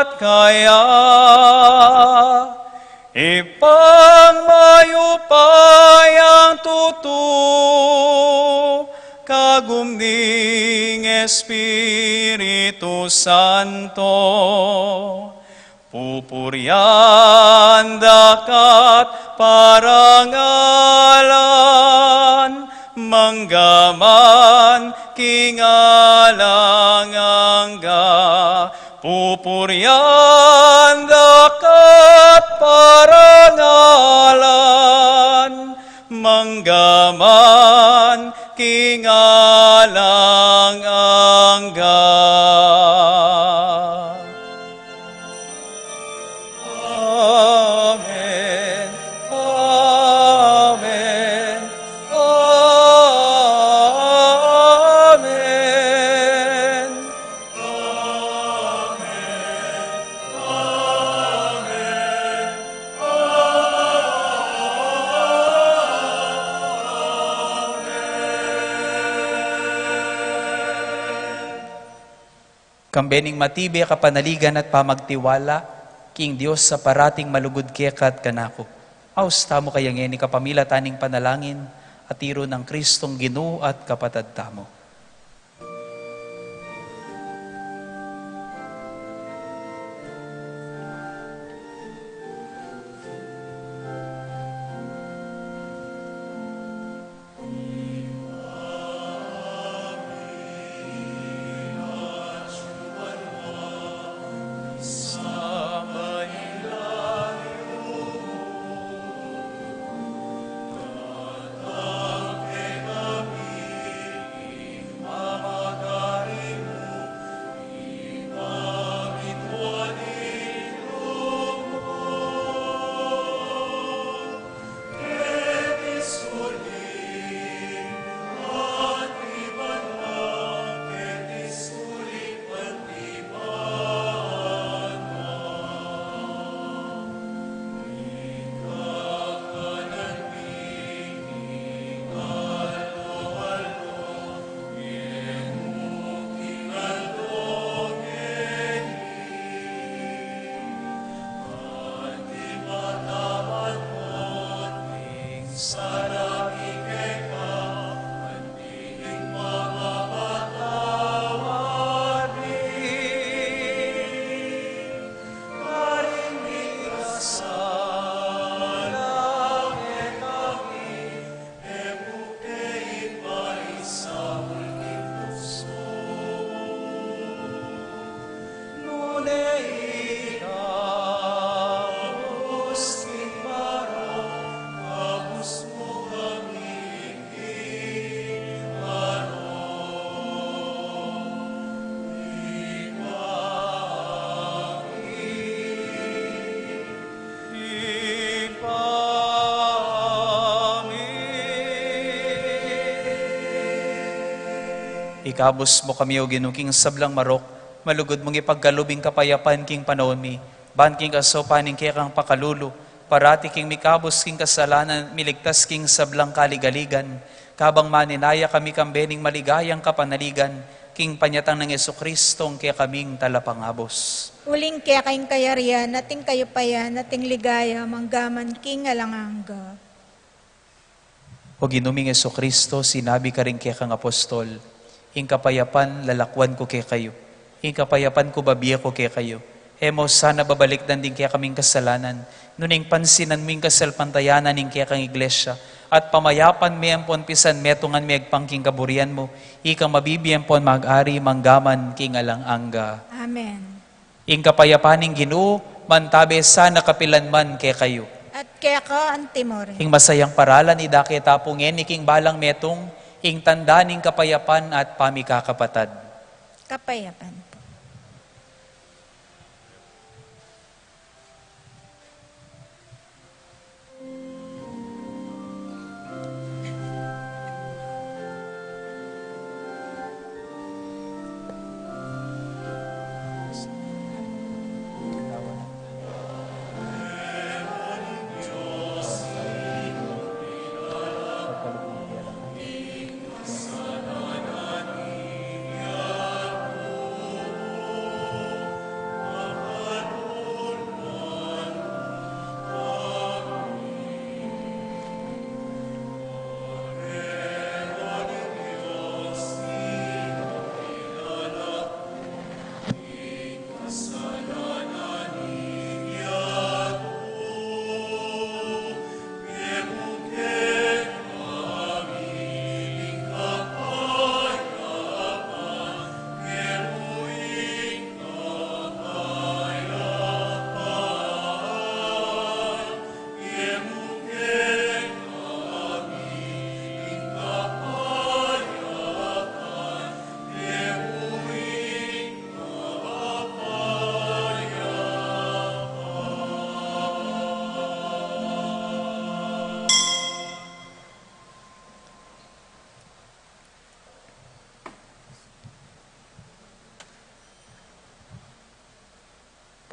at kaya, Ibpang mayupayang tutu, kagum ning Espiritu Santo, pupurian da ka't parangalan, mangga man king alang angga. Pupurian da ka't parangalan, mangga man king alang angga. Kambe ning matibe a kapanaligan at pamagtiwala king Dios a parating malugud keka at kanaku. Aus tamu kaya ngeni kapamilatan ning panalangin a tiru nang Kristong Ginu at Kapatad tamu. Ikabus mu kami, O Ginu, king sablang marok, malugud mung ipagkalub ing kapayapan king panaun mi, ban king kasaupan ning kekang pakalulu, parati king mikabus king kasalanan, miligtas king sablang kaligaligan, kabang maninaya kami kambe ning maligayang kapanaligan, king panyatang nang Jesucristo, ing kekaming Talapangabus. Uling keka ing kayarian, at ing kayupayan, at ing ligaya, manggaman king alang angga. O Ginu ming Jesucristo, sinabi karing kekang apostol, "Ing kapayapan lalakwan ku kekayu, ing kapayapan ku babie ku kekayu." E mu sana babalikdan ding kekaming kasalanan, nune ing pansinan mu ing kasalpantayanan ning kekang Iglesia, at pamayapan me ampon pisanmetungan me agpang king kaburian mu, ikang mabibie ampon mag-ari manggaman king alang angga. Amen. Ing kapayapan ning Ginu mantabe sana kapilan man kekayu. At keka antimurin. Ing masayang paralan idake ta pu ngeni king balang metung, ing tanda ning kapayapan at pamikakapatad. Kapayapan pu.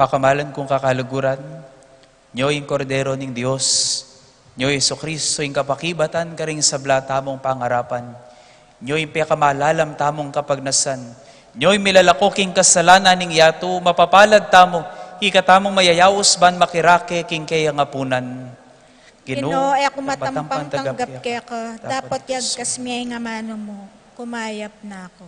Pakamalan kung kakaluguran, nyo ing Kordero ning Dios, nyo i Jesucristo, ing kapakibatan karing sabla tamung pangarapan, nyo ing pekamalalam tamung kapagnasan, Nyoy milalako king kasalanan ning yatu, mapapalad tamu, ikatamung mayayaus ban makirake king keyang apunan. Ginu, e ku matampang tanggap keka, dapot yagkas me ing amanu mu, kumayap na ku.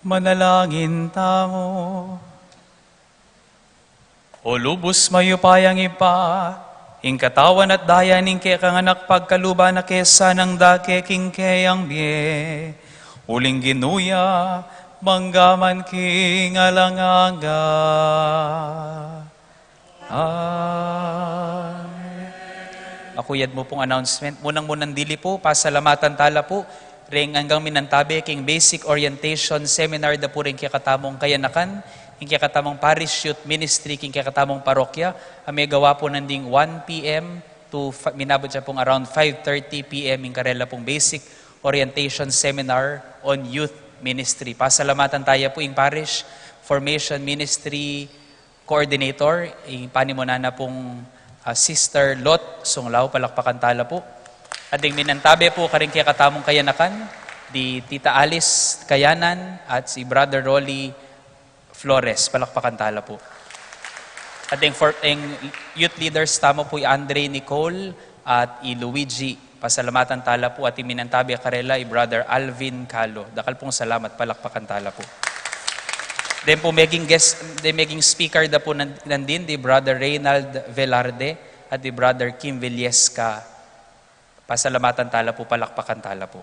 Manalangin tamu. O lubus mayupayang Ibpa, ing katawan at daya ning kekang Anak pagkaluban na ke sanang dake king keyang bie, uling Ginu ya, mangga man king alang angga. Amen. Makuyad mu pung announcement. Munang-munang dili pu, pasalamatan tala pu reng anggang minantabe king basic orientation seminar da pu reng kekatamung kayanakan, ing kekatamung parish youth ministry king kekatamung parokya, a megawa pu nanding one P M to fi-, minabut ya pung around five thirty P M ing karela pung basic orientation seminar on youth ministry. Pasalamatan taya pu ing parish formation ministry coordinator, ing panimunan na pung, ah, Sister Lot Sunglaw, palakpakan tala pu. At ding minantabe pu karing kekatamung kayanakan, di Tita Alice Kayanan at si Brother Rolly Flores, palakpakan tala pu. At ding for, ing youth leaders tamu pu, i Andre Nicole at i Luigi, pasalamatan tala pu, at ing minantabe karela i Brother Alvin Calo. Dakal pung salamat, palakpakan tala pu. Then pu meging guest, then meging speaker da pu nan-, nandin di Brother Reynald Velarde at di Brother Kim Villesca. Pasalamatan tala pu, palakpakan tala pu.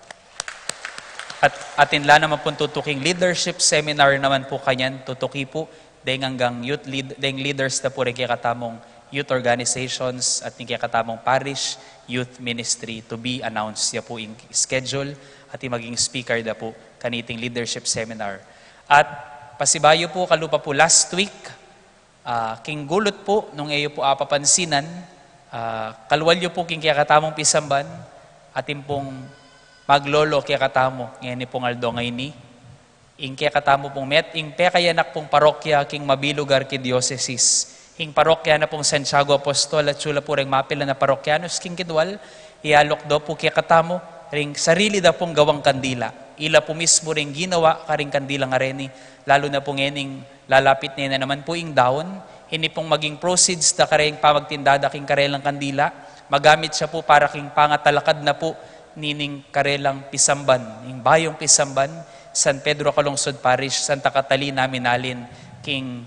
At atin la naman pung tutuking leadership seminar naman pu kanyan, tutuki pu deng anggang youth lead-, deng leaders da pu reng kekatamung youth organizations at ning kekatamung parish youth ministry to be announced. Ya pu ing schedule at ing maging speaker da pu kaniting leadership seminar. At pasibayu pu, kalupa pu last week, ah, king gulut pu, nung e yu pu apapansinan, ah, kalwal yu pu king kekatamung pisamban, atin pung maglolo kekatamu ngeni pung aldo ngeni. Ing kekatamu pung met, ing pekayanak pung parokya king mabilug arkidiosesis. Ing parokya na pung Santiago Apostol, atyu la pu reng mapilan a parokyanos king kidwal, ialok do pu kekatamu ring sarili da pung gawang kandila. Ila pu mismu ring ginawa karing kandila ngareni, lalu na pu ngening lalapit ne na naman pu ing daun, ini pung maging proceeds da kareng pamagtinda da king karelang kandila, magamit ya pu para king pangatalakad na pu nining karelang pisamban, ing bayung pisamban, San Pedro Calungsod Parish, Santa Catalina, Minalin, king,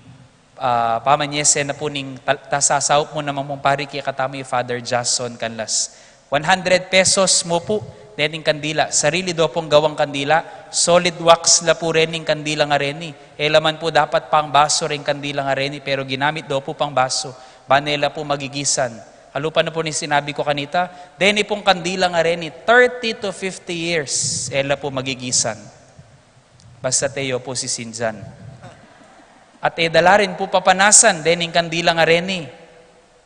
ah, pamanyese na pu ning tal-, tasasaup mu naman pung pari kekatamu, i Father Jason Canlas. One hundred pesos mu pu, dening kandila, sarili do pung gawang kandila, solid wax la pu rening kandila ngareni. E la man pu dapat pangbasu ring kandila ngareni, pero ginamit do pu pangbasu. Ban e la pu magigisan. Kalupa na pu ning sinabi ku kanita, deni pung kandila ngareni, thirty to fifty years, e la pu magigisan. Basta e yu pu sisindian. At e da la rin pu papanasan dening kandila ngareni.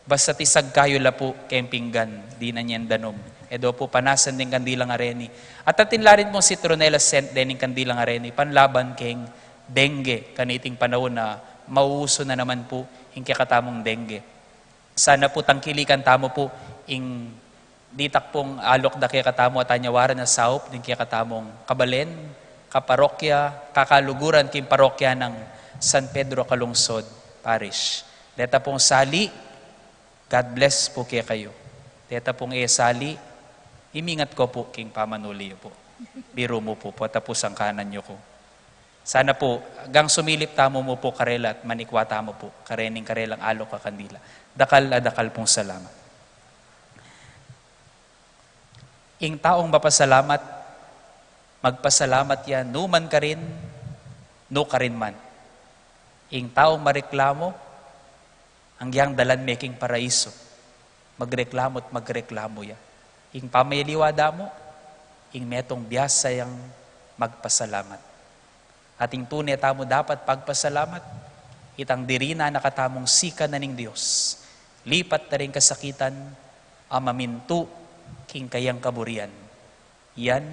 Basta isagka yu la pu keng pinggan, dinan yang danum. E do pu panasan ding kandila ngareni. At atin la rin pung citronella scent dening kandila ngareni, panlaban keng dengue, kaniting panaun a mauusu na naman pu ing kekatamung dengue. Sana pu tangkilikan tamu pu ing ditak pung alok da kekatamu at anyawaran a saup ding kekatamung kabalen, kaparokya, kakaluguran king parokya nang San Pedro Calungsod Parish. Deta pung sali, God bless pu kekayu. Deta pung e sali, imingat ko pu king pamanuli yu pu. Biru mu pu, patapusan kanan yu ku. Sana pu, gang sumilip tamu mu pu karela at manikwa tamu pu karening karelang alok a kandila. Dakal a dakal pung salamat. Ing taung mapasalamat, magpasalamat ya nu man karin, nu karin man. Ing taung mareklamu, anggiyang dalan me king paraiso, magreklamu't magreklamu ya. Ing pamaliwa da mu, ing metung biasa yang magpasalamat. At ing tune tamu dapat pagpasalamat, itang dirinan na katamung sikan na ning Dios, lipat da ring kasakitan, a mamintu king kayang kaburian. Yan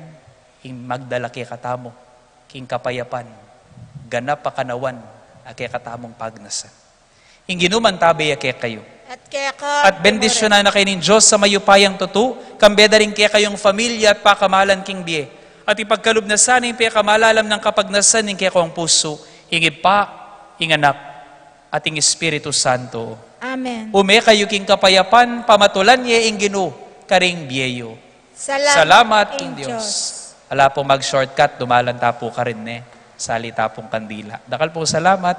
ing magdala kekatamu king kapayapan, ganap a kanawan a kekatamung pagnasan. Ing Ginu mantabe ya kekayu. At keka. At bendisyunan na kayu ning Dios a mayupayang tutu, kambe da ring kekayung familia at pakamalan king bie. At ipagkalub na sana ing pekamalalam nang kapagnasan ning kekong pusu, ing Ibpa, ing Anak, at ing Espiritu Santo. Amen. Ume kayu king kapayapan, pamatulan ye ing Ginu karing bie yu. Salamat king Dios. Ala pung mag-shortcut, dumalan ta pu karin ne. salita pung kandila. Dakal pung salamat.